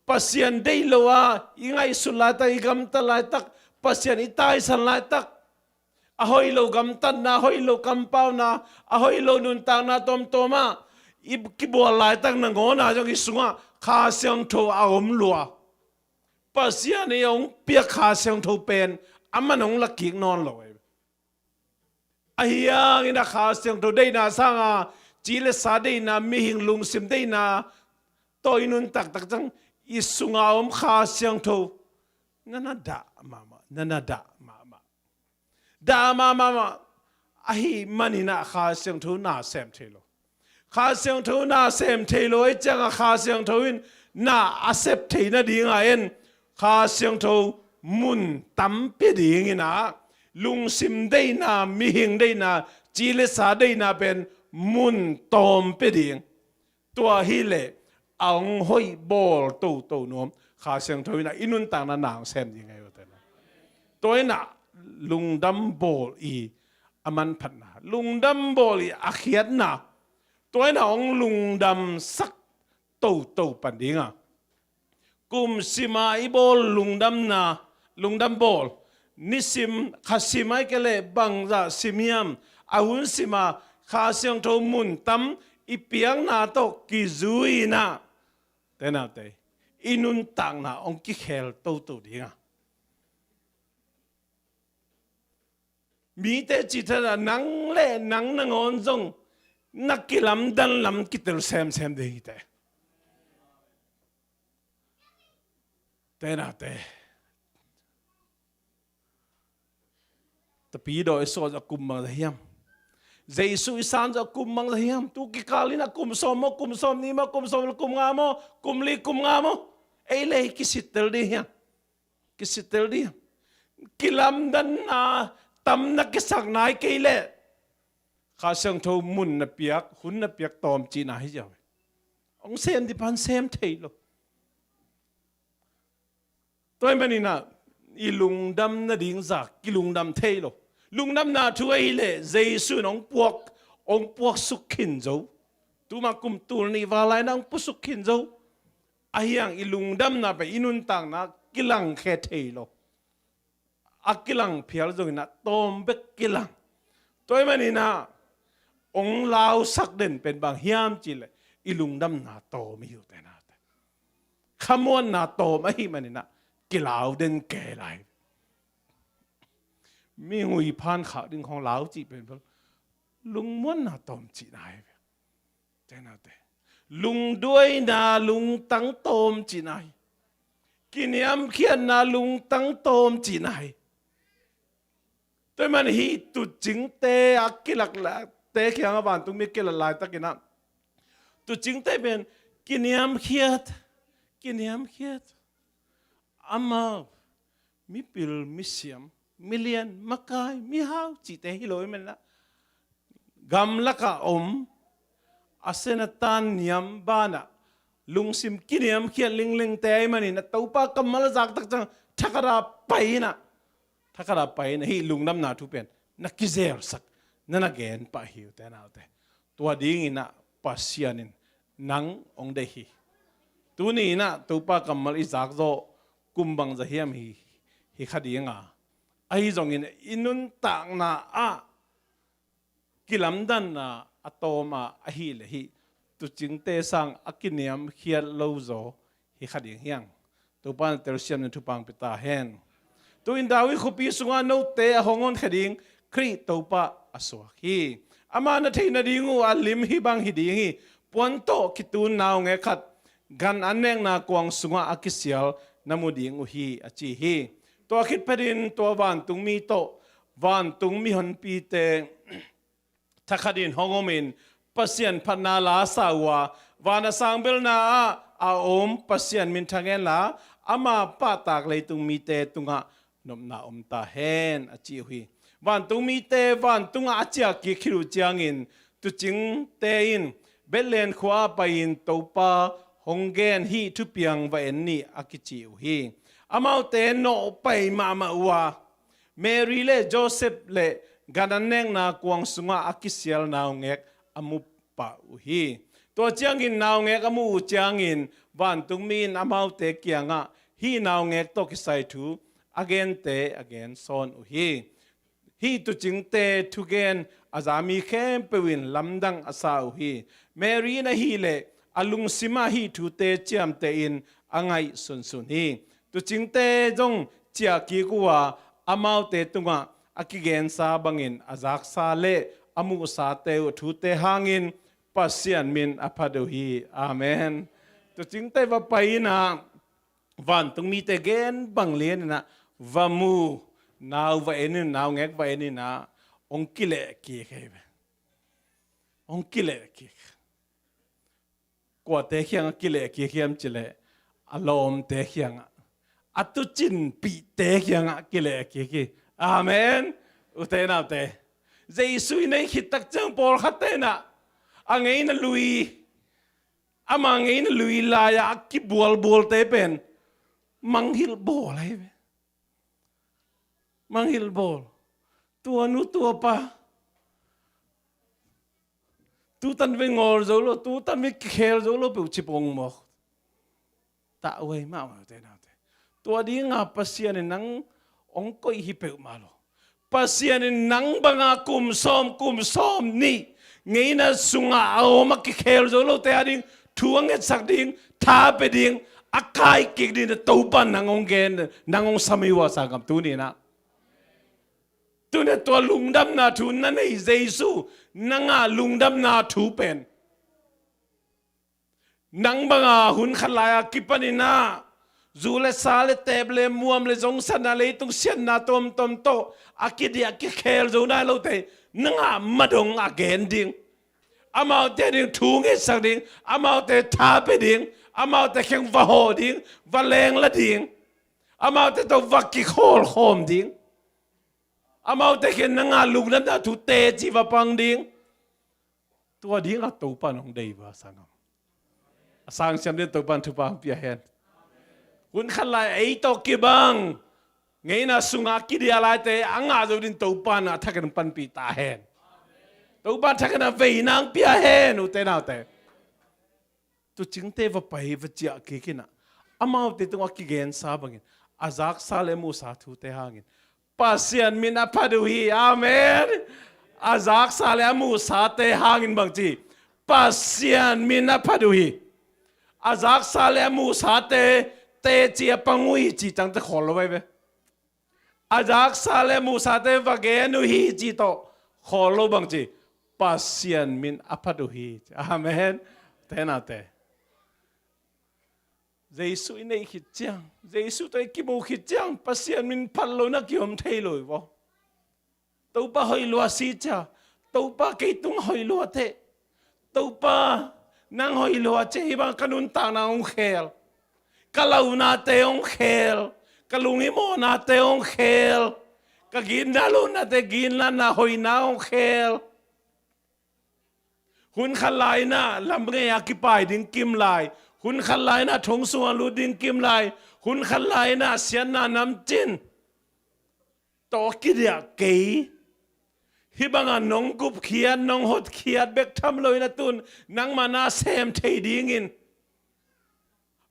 Pasian deih lo a i ngaihsut laitak, i gamtat laitak, Pasian i taisan laitak, a hoih lo gamtatna, a hoih lo kampauna, a hoih lo nuntakna tuamtuamah i kibual laitak nangawn ah zong i sungah Kha Siangtho a om lua. Pasian i hong piak Kha Siangtho pen a man hong la kik nawn lo. Ahi hangin a Kha Siangtho deihna sanga, ci le sa deihna, mihing lungsim deihna tawh i nuntak tak ciang i sunga om Kha Siangtho na na dah mahmah, na na dah mahmah. Dah mahmah mah ahih manin ah Kha Siangtho na sem thei lo. Kha Siangtho na sem thei lo ahih ciangah Kha Siangtho in na a sep theih nadingah en Kha Siangtho mun tam pia dingin ah, lungsim deihna, mihing deihna, ci le sa deihna pen mun tawm pia ding. Tua hileh a hong hoih bawl toto nuam Kha Siangtho in ah i nuntakna na hong sem ding ahi uh, ute naute. Tua in ah lungdam bawl i a manphatna, lungdam bawl i a khiatna, tua in ah hong lungdamsak toto pan ding a, kum sima i bawl lungdamna, lungdam bawl, nisim, kha sim ahih kei leh bangzah sim hiam, a hun sima Kha Siangtho mun tam i piakna tawh kizui in ah, ute naute, i nuntakna hong kikhel toto ding a. Mite cih thadah nang le nang nangawn zong na kilamdan lam kitel semsem ding hi te. Ute naute, tapidaw i sawt a kum bangzah hiam? Jesu i san zawh a kum bangzah hiam? Tu kikal in a kum sawm maw, kum sawm nih maw, kum sawm le kum nga maw, kum li kum nga maw? Ei le ei kisittel ding hiam? Kisittel ding hiam? Kilamdanna tam na kisak nai kei leh Kha Siangtho mun na piak, hun na piak tawm cihna hi ziau. Hong sem dih pan sem thei lo. Tua ahih manin ah i lungdam nading zah kilungdam thei lo. Lungdamna thu ahih leh Jesu in hong puak, hong puaksuk khin zo. Tuma kum tul nih val lai-in ah hong puaksuk khin zo. Ahi hang i lungdamna pen i nuntakna kilangkhia thei lo. A kilang phial zongin ah tawm bek kilang. Tua ahih manin ah hong lausak den pen bang hiam cih leh i lungdamna tawm i hi uh, ute naute. Khamuanna tawm ahih manin ah kilau den kei lai. Mi ngui phan khak ding khawng lau cih pen bel lungmuanna tawm cihna hi ve, ute naute. Lungduaina lungtang tawm cihna hi. Kiniamkhiatna lungtang tawm cihna hi. Tua ahih manin hih tuucingte a kilat lai, te kiangah vantungmi kilat laitakin ah, tuucingte pen kiniamkhiat, kiniamkhiat. Amau mipil, misiam, milian, makai, mihau cihte hi lo ahih manin ah, gamlakah om, a sen a tan niam banah lungsim kiniamkhiat linglingte ahih manin ah, Topa kammal a zak tak ciang thakhat ah pai in ah, thakhat ah pai in ah, hih lungdamna thu pen na kizelsak, na na gen pah hi, ute naute. Tua dingin ah Pasian in nang hong deih hi. Tuni in ah Topa kammal i zak zawh kum bangzah hiam hi, hi kha ding a, ahi zongin i nuntakna ah kilamdanna a tawm a, ahih leh hih tuucingte sang a kiniamkhiat lo zaw hi kha ding hiang. Topa in telsiam in thupha hong pia ta hen. Tu-in David khuapi sungah note a hong honkhia ding Khrih Topa a suak hi. Amah na theih nading uh a lim hih bang hi ding hi. Puan tawh kitun naungek khat gan annekna kuang sungah a kisial na mu ding uh hi, a ci hi. Tua khit phetin tua vantungmi tawh vantung mihonpite thakhatin hong omin Pasian phatna la sa uh a, van a sang belna ah a om Pasian minthangen la, ama pahtak leitung mite tungah nopna om ta hen, a ci uh hi. Vantungmite vantungah a ciah kik khit uh ciangin tuucingte in Bethlehem khua ah pai-in Topa hong gen hih thupiang va en ni, a kici uh hi. Amaute nawhpai mahmah uh a, Mary le Joseph le gan annekna kuang sungah a kisial naungek a mu pah uh hi. Tua ciangin naungek a muh uh ciangin vantungmi in amaute kiangah hih naungek tawh kisai thu a gente a gen sawn uh hi. Hih tuucingte thugen a za mi khempeuh in lamdang a sa uh hi. Mary in ahih leh a lungsim ah hih thute ciamtehin a ngaihsunsun hi. Tuucingte zong ciah kik uh a, amaute tungah a kigensa bangin a zaksa le a muhsate uh thute hangin Pasian min a phat uh hi. Amen. Tuucingte va pai in ah, vantungmite gen bang lian in ah va mu, nau va en in, naungek va en in ah, hong kileh kik hi ve. Hong kileh kik. Kuate kiangah kileh kik hiam cih leh, a lawmte kiangah, a tuucinpihte kiangah kileh kik hi. Amen. Ute naute, Jesu i nei khit tak ciang pawlkhatte in ah a ngeina lui, ama ngeina lui lai-ah a kibualbualte pen mangngilh bawl ahi ve. Mangngilh bawl. Tua nu, tua pa, tutan ve ngawl zo lo, tutan ve kikhel zo lo peuh ci pong mawk. Tah huai mahmah ute naute. Tua dinga Pasian in nang hong koih hi peuhmah lo. Pasian in nang banga kum sawm, kum sawmnih ngeina sungah a om a kikhel zo lote ading thu a ngetsak ding, tha pia ding, a kai kik ding, na Topa nang hong gen, nang hong sam hi uh a, sanggam, tuni in ah. Tuni tua lungdamna thu na nei Jesu, nang a lungdamna thu pen. Nang banga hun khat lai-a kipanin ah zu le sa le teep le muam le zongsatna, leitung siatna tuamtuam tawh a kidiah kikhel zo nai lote, nang a madong a gen ding, amaute ding thu ngetsak ding, amaute tha pia ding, amaute kheng va hawh ding, va lengla ding, amaute tawh va kikhawlkhawm ding, amaute kheng nang a lungdamna thu teci va pang ding. Tua dingah Topa in hong dei uh a, sanggam. A sangsiam ding Topa in thupha hong pia hen. Hun khat lai ei tawh kibang ngeina sungah kidiah laite a ngah zo ding Topa in a thakin hong panpih ta hen. Topa in thakin a veina hong pia hen, ute naute. Tuucingte va pai, va ciah kik in ah, amaute tungah kigensa bangin, a zaksa le a muhsa thute hangin Pasian min a phat uh hi. Amen. A zaksa le a muhsate hangin bangci, Pasian min a phat uh hi. A zaksa le a muhsate teci a pang uh hi ci ciangte khawl lo ahi ve. A zaksa le a muhsate va gen uh hi ci tawh khawl lo, bangci, Pasian min a phat uh hi. Amen. Te nate, Jesu i neih khit ciang, Jesu tawh i kimu khit ciang Pasian min phat lo na kiom thei lo i vaw. Topa hoih lua si cia, Topa kei tung hoih lua teh, Topa nang hoih lua cia, hih bang ka nuntakna hong khel, ka launate hong khel, ka lunghimawhnate hong khel, ka ginna lohnate ginna na hoihna hong khel. Hun khat lai-in ah lam ngei a kipai ding kim lai, hun khat lai-in ah thong sungah lut ding kim lai, hun khat lai-in ah siatna namcin tawh kidiah kei. Hih bangah nong gupkhiat, nong hotkhiat bek tham loin a tun nangmah na sem thei dingin,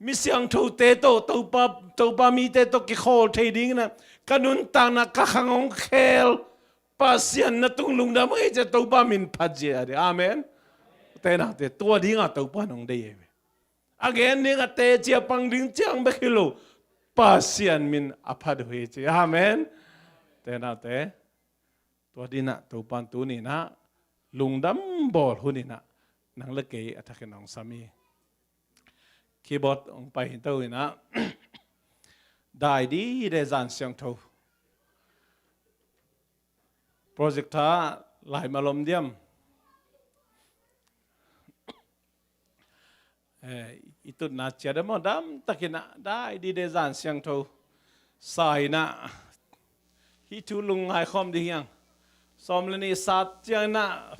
mi siangthote tawh, Topa, Topa mite tawh kikhawl thei dingin ah ka nuntakna ka khang hong khel Pasian na tung lungdam ngei cia, Topa min phat zia ding. Amen. Te nate, tua dingah Topa nong deih hi ve. A gen ding a teci a pang ding ciang bek hi lo, Pasian min a phat uh hi ci. Amen. Te nate, tua dinah Topan tuninah lungdam bawl huninah nang le kei a thakin hong sam hi. Keyboard hong pai hi to inah, dai dide zan siangtho. Projector lai malom diam. Eh, i tutna ciat a maw, damtakinah dai dide zan siangtho sa inah hih thu lungngai khawm ding hiang. Sawm le nih sat cianginah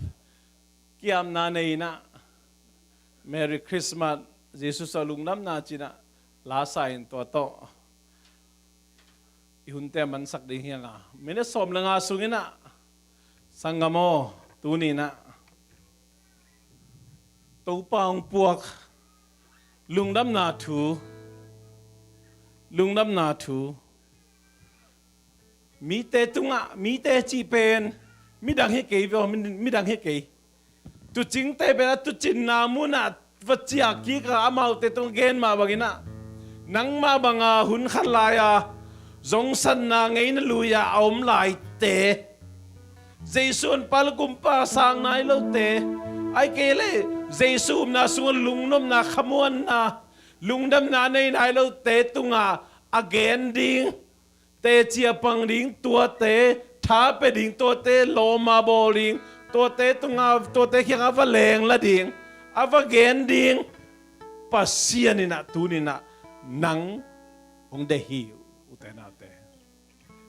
kiamna nei inah Merry Christmas, Jesu sa lungdamna cinah la sa in tua tawh i hunte mansak ding hiang a, minute sawm le nga sunginah sanggam aw, tuninah Topa hong puak lungdamna thu, lungdamna thu. Mite tungah, mite cih pen midang hi kei ve aw, mi-, midang hi kei. Tucingte pen a tucinna munah va ciah kik a, amaute tung gen mah banginah, nangmah banga hun khat lai-a zongsatna ngeina lui-a a om laite, Jesu an pal kumpa sang nai lote, ahih kei leh Jesu upna sungah lungnopna, khamuanna, lungdamna nei nai lote tungah a gen ding, teci a pang ding tuate, tha pia ding tuate, lawm a bawl ding tuate tungah, tuate kiangah a va lengla ding, a va gen ding Pasian inah tuninah nang hong deih hi uh, ute naute.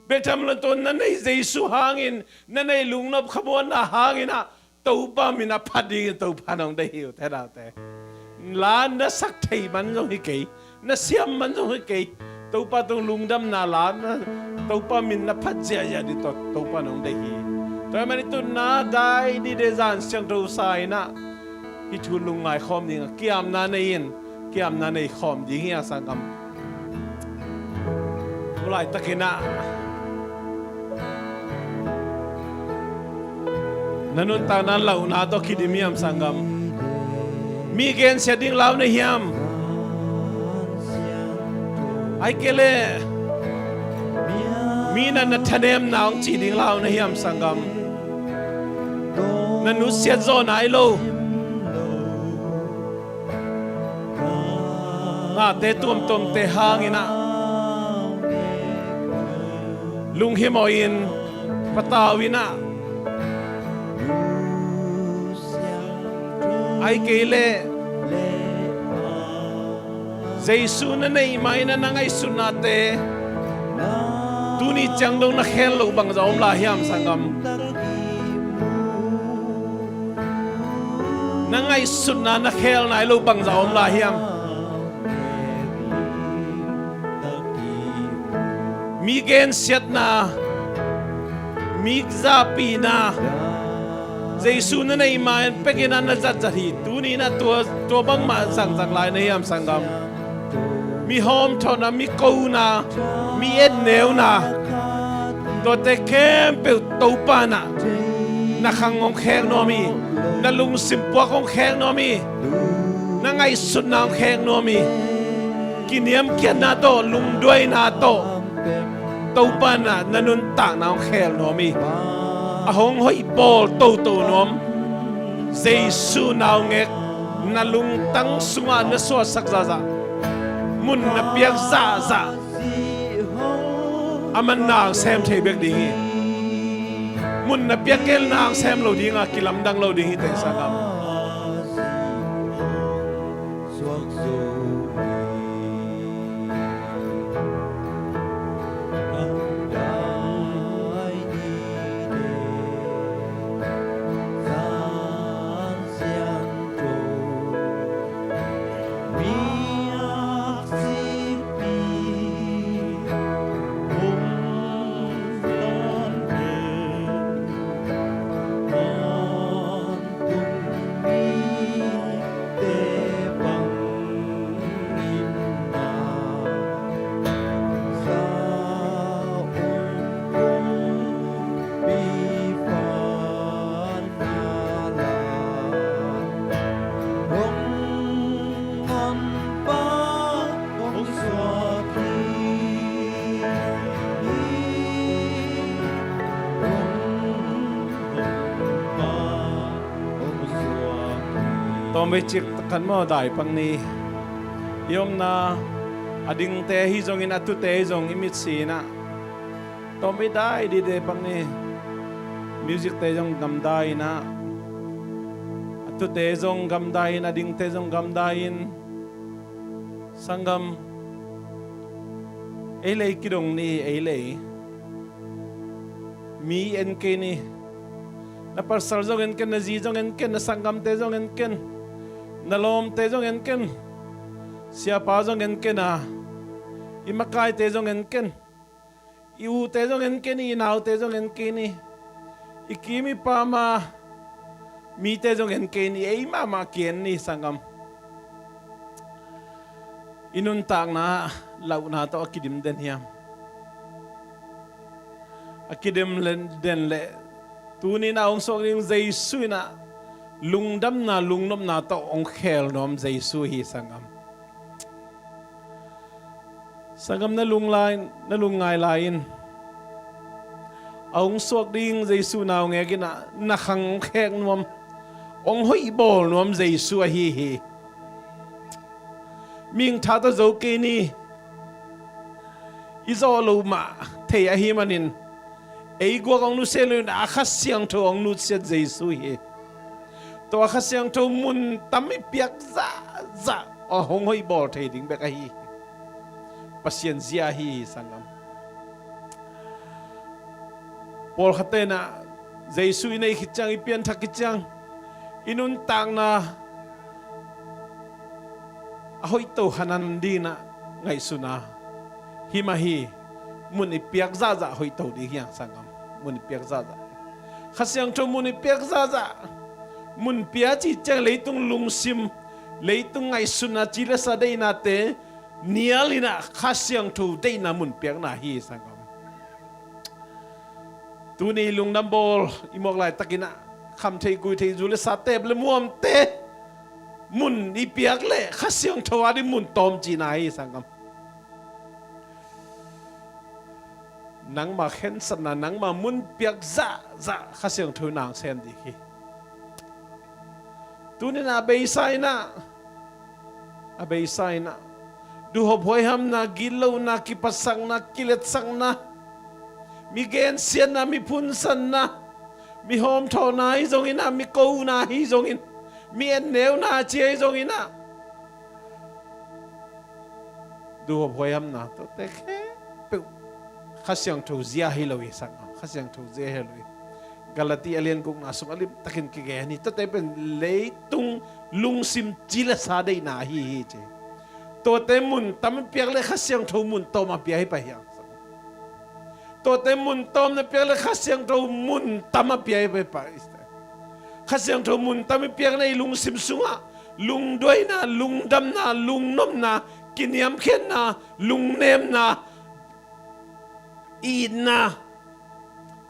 Bek tham lo tawh na neih Jesu hangin, na neih lungnop khamuanna hanginah Topa min a phat dingin Topa nong deih hi uh, ute naute. La na sak thei man zong hi kei, na siam man zong hi kei. Topa tung lungdamna la na, Topa min na phat ziahziah ding tawh Topa nong deih hi. Tua ahih manin i tutna dai dide zan siangtho sa inah hih thu lungngai khawm ding a, kiamna nei in, kiamna nei khawm ding hi a, sanggam. Tua laitakinah na nuntakna launa tawh kidim hiam, sanggam? Mi gensiat ding lau na hiam? Ahih kei leh mi na na thanemna hong cih ding lau na hiam, sanggam? Na nusiat zawh nai lo nate tuamtuamte hanginah lunghimawh in, patau inah, ahih kei leh Jesu na neih mah inah na ngaihsutnate tuni ciang dong na khel loh bangzah om lai hiam, sanggam? Na ngaihsutna na khel nai lo bangzah om lai hiam? Mi gensiatna, mi zahpihna, Jesu na neih ma-in pekin ah na zatzat hi. Tuni-in ah tua, tua bangmah zangzang lai na hiam, sanggam? Mi hawmthawhna, mi kona, mi etneuna, tuate khempeuh Topa in ah na khang hong khek nuam hi. Na lungsim puak hong khek nuam hi. Na ngaihsutna hong khek nuam hi. Kiniamkhiatna tawh, lungduaina tawh Topa in ah na nuntakna hong khel nuam hi. A hong hoih bawl toto nuam Jesu naungek, Na lungtang sungah na suahsak zahzah, mun na piak zahzah, a man na sem thei bek ding hi. Mun na piak kei leh na sem lo ding a, kilamdang lo ding hi teh, sanggam. Tawmvei cik takin maw, dai pak ni. I omna a dingte ahi zongin a tute ahi zong i mitsi in ah, tawmvei dai dide pak ni. Music te zong gamdai in ah, a tute zong gamdai in, a dingte zong gamdai in. Sanggam, ei le ei kidong ni, ei le ei. Mi en kei ni. Na pasal zong en ken, na zi zong en ken, na sanggamte zong en ken, na lawmte zong en ken, siapa zong en ken a, i makaite zong en ken, i ute zong en kei ni, i naute zong en kei ni, i kim i pam a mite zong en kei ni, ei mahmah ki-en ni, sanggam. I nuntakna ah lauhna tawh a kidim den hiam? A kidim den leh, tuni-in a hong suak ding Jesu in ah lungdamna, lungnopna tawh hong khel nuam Jesu hi, sanggam. Sanggam, na lung lai, na lungngai lai in, a hong suak ding Jesu na hong ngek in ah, na khang hong khek nuam, hong hoih bawl nuam Jesu ahi hi. Mihing tha tawh zo kei ni. I zawh loh mah thei ahih manin, ei guak hong nusia lo in, a Kha Siangtho hong nusiat Jesu hi. Tua Kha Siangtho mun tam i piak zahzah a hong hoih bawl thei ding bek ahi hi. Pasian zia ahi hi, sanggam. Pawlkhatte in ah Jesu i neih khit ciang, i pianthak khit ciang, i nuntakna a hoihto hanan dingin ah ngaihsun a, hi mah hi. Mun i piak zahzah hoihto ding hi hang, sanggam. Mun i piak zahzah. Kha Siangtho mun i piak zahzah. Mun pia cih ciang leitung lungsim, leitung ngaihsutna, ci le sa deihnate nial in ah Kha Siangtho deihna mun piakna hi, sanggam. Tuni lungdam bawl i muak laitakin ah, kham thei, gui thei, zu le sa, teep le muamte mun i piak leh Kha Siangtho a ding mun tawm cihna hi, sanggam. Nangma khensatna, nangma mun piak zahzah Kha Siangtho in hong sem ding hi. Tuni-in a beisa in ah, a beisa in ah, duhhop huaihamna, gitlohna, kipatsakna, kiletsakna, mi gensiatna, mi phunsanna, mi hawmthawhna hi zongin ah, mi kohna hi zongin, mi enneuna ci hi zongin ah, duhhop huaihamna, tuate khempeuh Kha Siangtho zia hi lo hi, sanggam. Kha Siangtho zia hi lo hi. Galati a lian gukna sung a limtakin kigen hi. Tuate pen leitung lungsim, ci le sa deihna ahi hi, ci. Tuate mun tam i piak leh Kha Siangtho mun tawm a pia hi pah hiam? Tuate mun tawm na piak leh Kha Siangtho mun tam a pia hi pah hiam? Kha Siangtho mun tam i piak leh i lungsim sungah lungduaina, lungdamna, lungnopna, kiniamkhiatna, lungnemna, itna,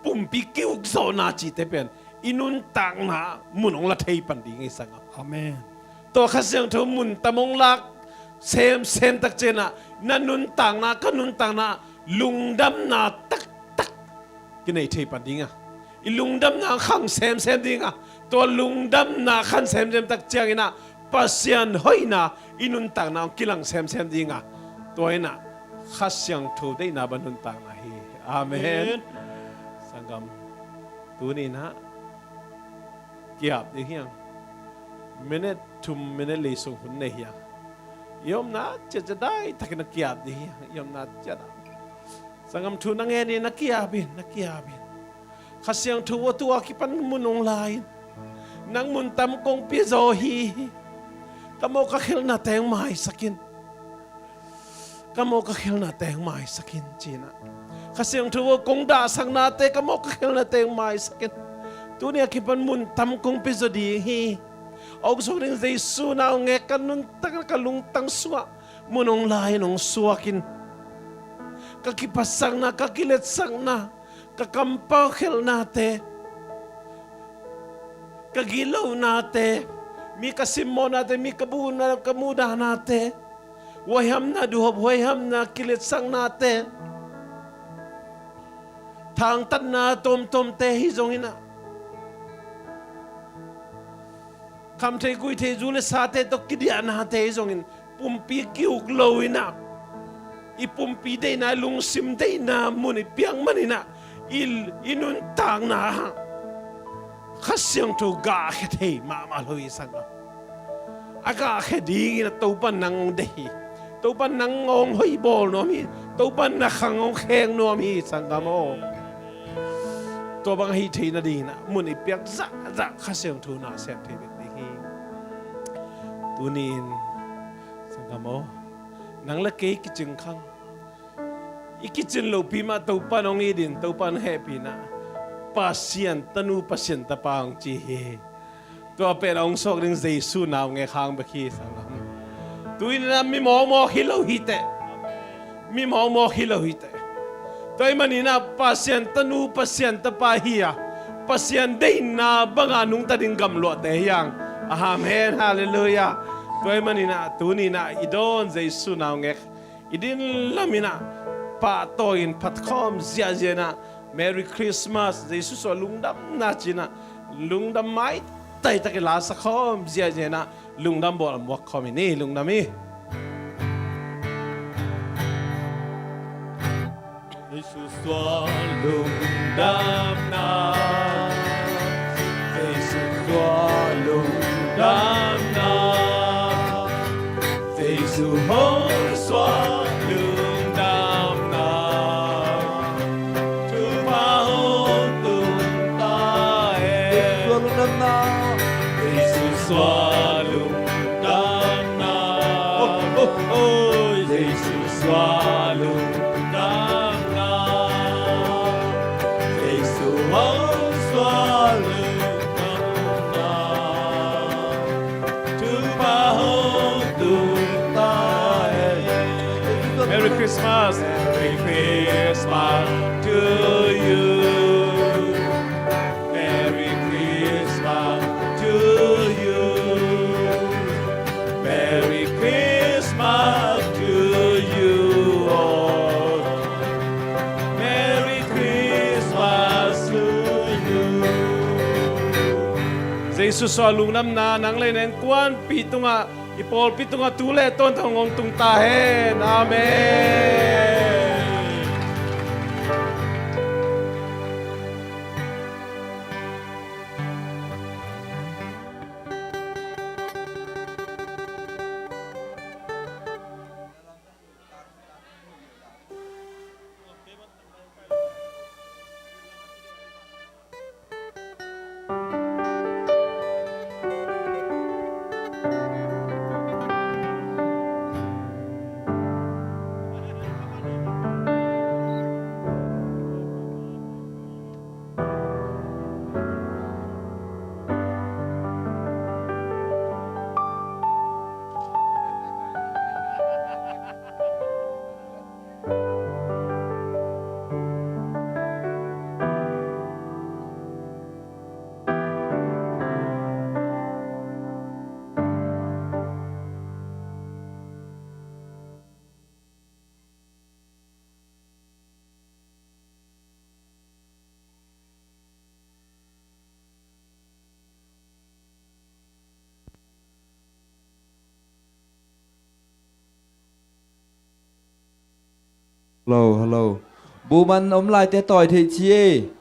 pumpi kiukzawhna cihte pen i nuntakna mun hong la thei pan ding hi, sanggam. Amen. Tua Kha Siangtho mun tam hong lak semsem tak ciangin ah, na nuntakna, ka nuntakna lungdamna taktak kinei thei pan ding a, i lungdamna khang semsem ding a, tua lungdamna khang semsem tak ciangin ah, Pasian hoihna i nuntakna hong kilang semsem ding a, tua in ah Kha Siangtho deihna bang nuntakna hi. Amen. Amen. Sanggam, tuni in ah ki-ap ding hi hang. Minute thum, minute li sung hun nei hi hang. I omna ciat ciat daitakin ah ki-ap ding hi hang. I omna ciat ah, sanggam, thu na ngen in, na ki-ap in, na ki-ap in. Kha Siangtho aw, tua kipan mun hong la in. Nang mun tam kong pia zaw hi. Ka mawh ka khelhnate hong maisak in. Ka mawh ka khelhnate hong maisak in, ci-in ah. Kha Siangtho aw, kong dahsaknate, ka mawh ka khelhnate hong maisak in. Tuni a kipan mun tam kong pia zaw ding hi. A hong suak ding Jesu naungek, ka nuntak, ka lungtang sungah mun hong la in, hong suak in. Ka kiphatsakna, ka kiletsakna, ka kampau khelhnate, ka gitlohnate, mi ka simmawhnate, mi ka muhna, ka muhdahnate, huaihamna, duhhop huaihamna, kiletsaknate, thangtatna tuamtuamte hi zongin ah, khamthei guihthei, zu le sate tawh kidiahnate hi zongin, pumpi ki-uk lo in ah, i pumpi deihna, i lungsim deihna mun i piak manin ah, i, i nuntakna ah Kha Siangtho gahkhia thei mahmah lo hi, sanggam. A gahkhia dingin ah Topa'n nang hong deih hi. Topa'n nang hong hoihbawl nuam hi. Topa'n na khang hong khek nuam hi, sanggam aw. Tua bang ahih theih nadingin ah mun i piak zahzah Kha Siangtho na sem thei bek ding hi. Tuni-in, sanggam aw, nang le kei kicing khang. I kicin lopi mah Topa'n hong it in, Topa'n hehpihna, Pasian tanu, Pasian tapa hong ci hi. Tua pen a hong suak ding Jesu naungek hang bek hi, sanggam. Tu-in ah mi mawkmawk hi lo hi teh. Mi mawkmawk hi lo hi teh. Tua ahih manin ah Pasian tanu, Pasian tapa hi a, Pasian deihna banga nungta ding gamluahte hi hang. Amen. Halleluiah. Tua ahih manin ah tuni-in ah i dawn Jesu naungek i din lamin ah pahtawi in phatkhawm ziahziah in ah, Merry Christmas, Jesu suah lungdamna ci-in ah, lungdam maitaitak i lasak khawm ziahziah in ah, lungdam bawl a muak khawm i ni, lungdam hi. Jesu suah lungdamna, Jesu suah lungdamna, Jesu hong suah lungdamna, thupha hong tung ta hen. Jesu suah lungdamna, Jesu suah lungdamna, oh, oh, oh, Jesu suah lungdamna, Jesu hong suah lungdamna. Merry Christmas. Merry Christmas to you. Merry Christmas to you. Merry Christmas to you all. Merry Christmas to you. Jesu suah lungdamna nang le na innkuanpih tungah, i pawlpi tungah tu le tawntung hong tung ta hen. Amen. Hello, hello. Buman om laite tawi thei ci e.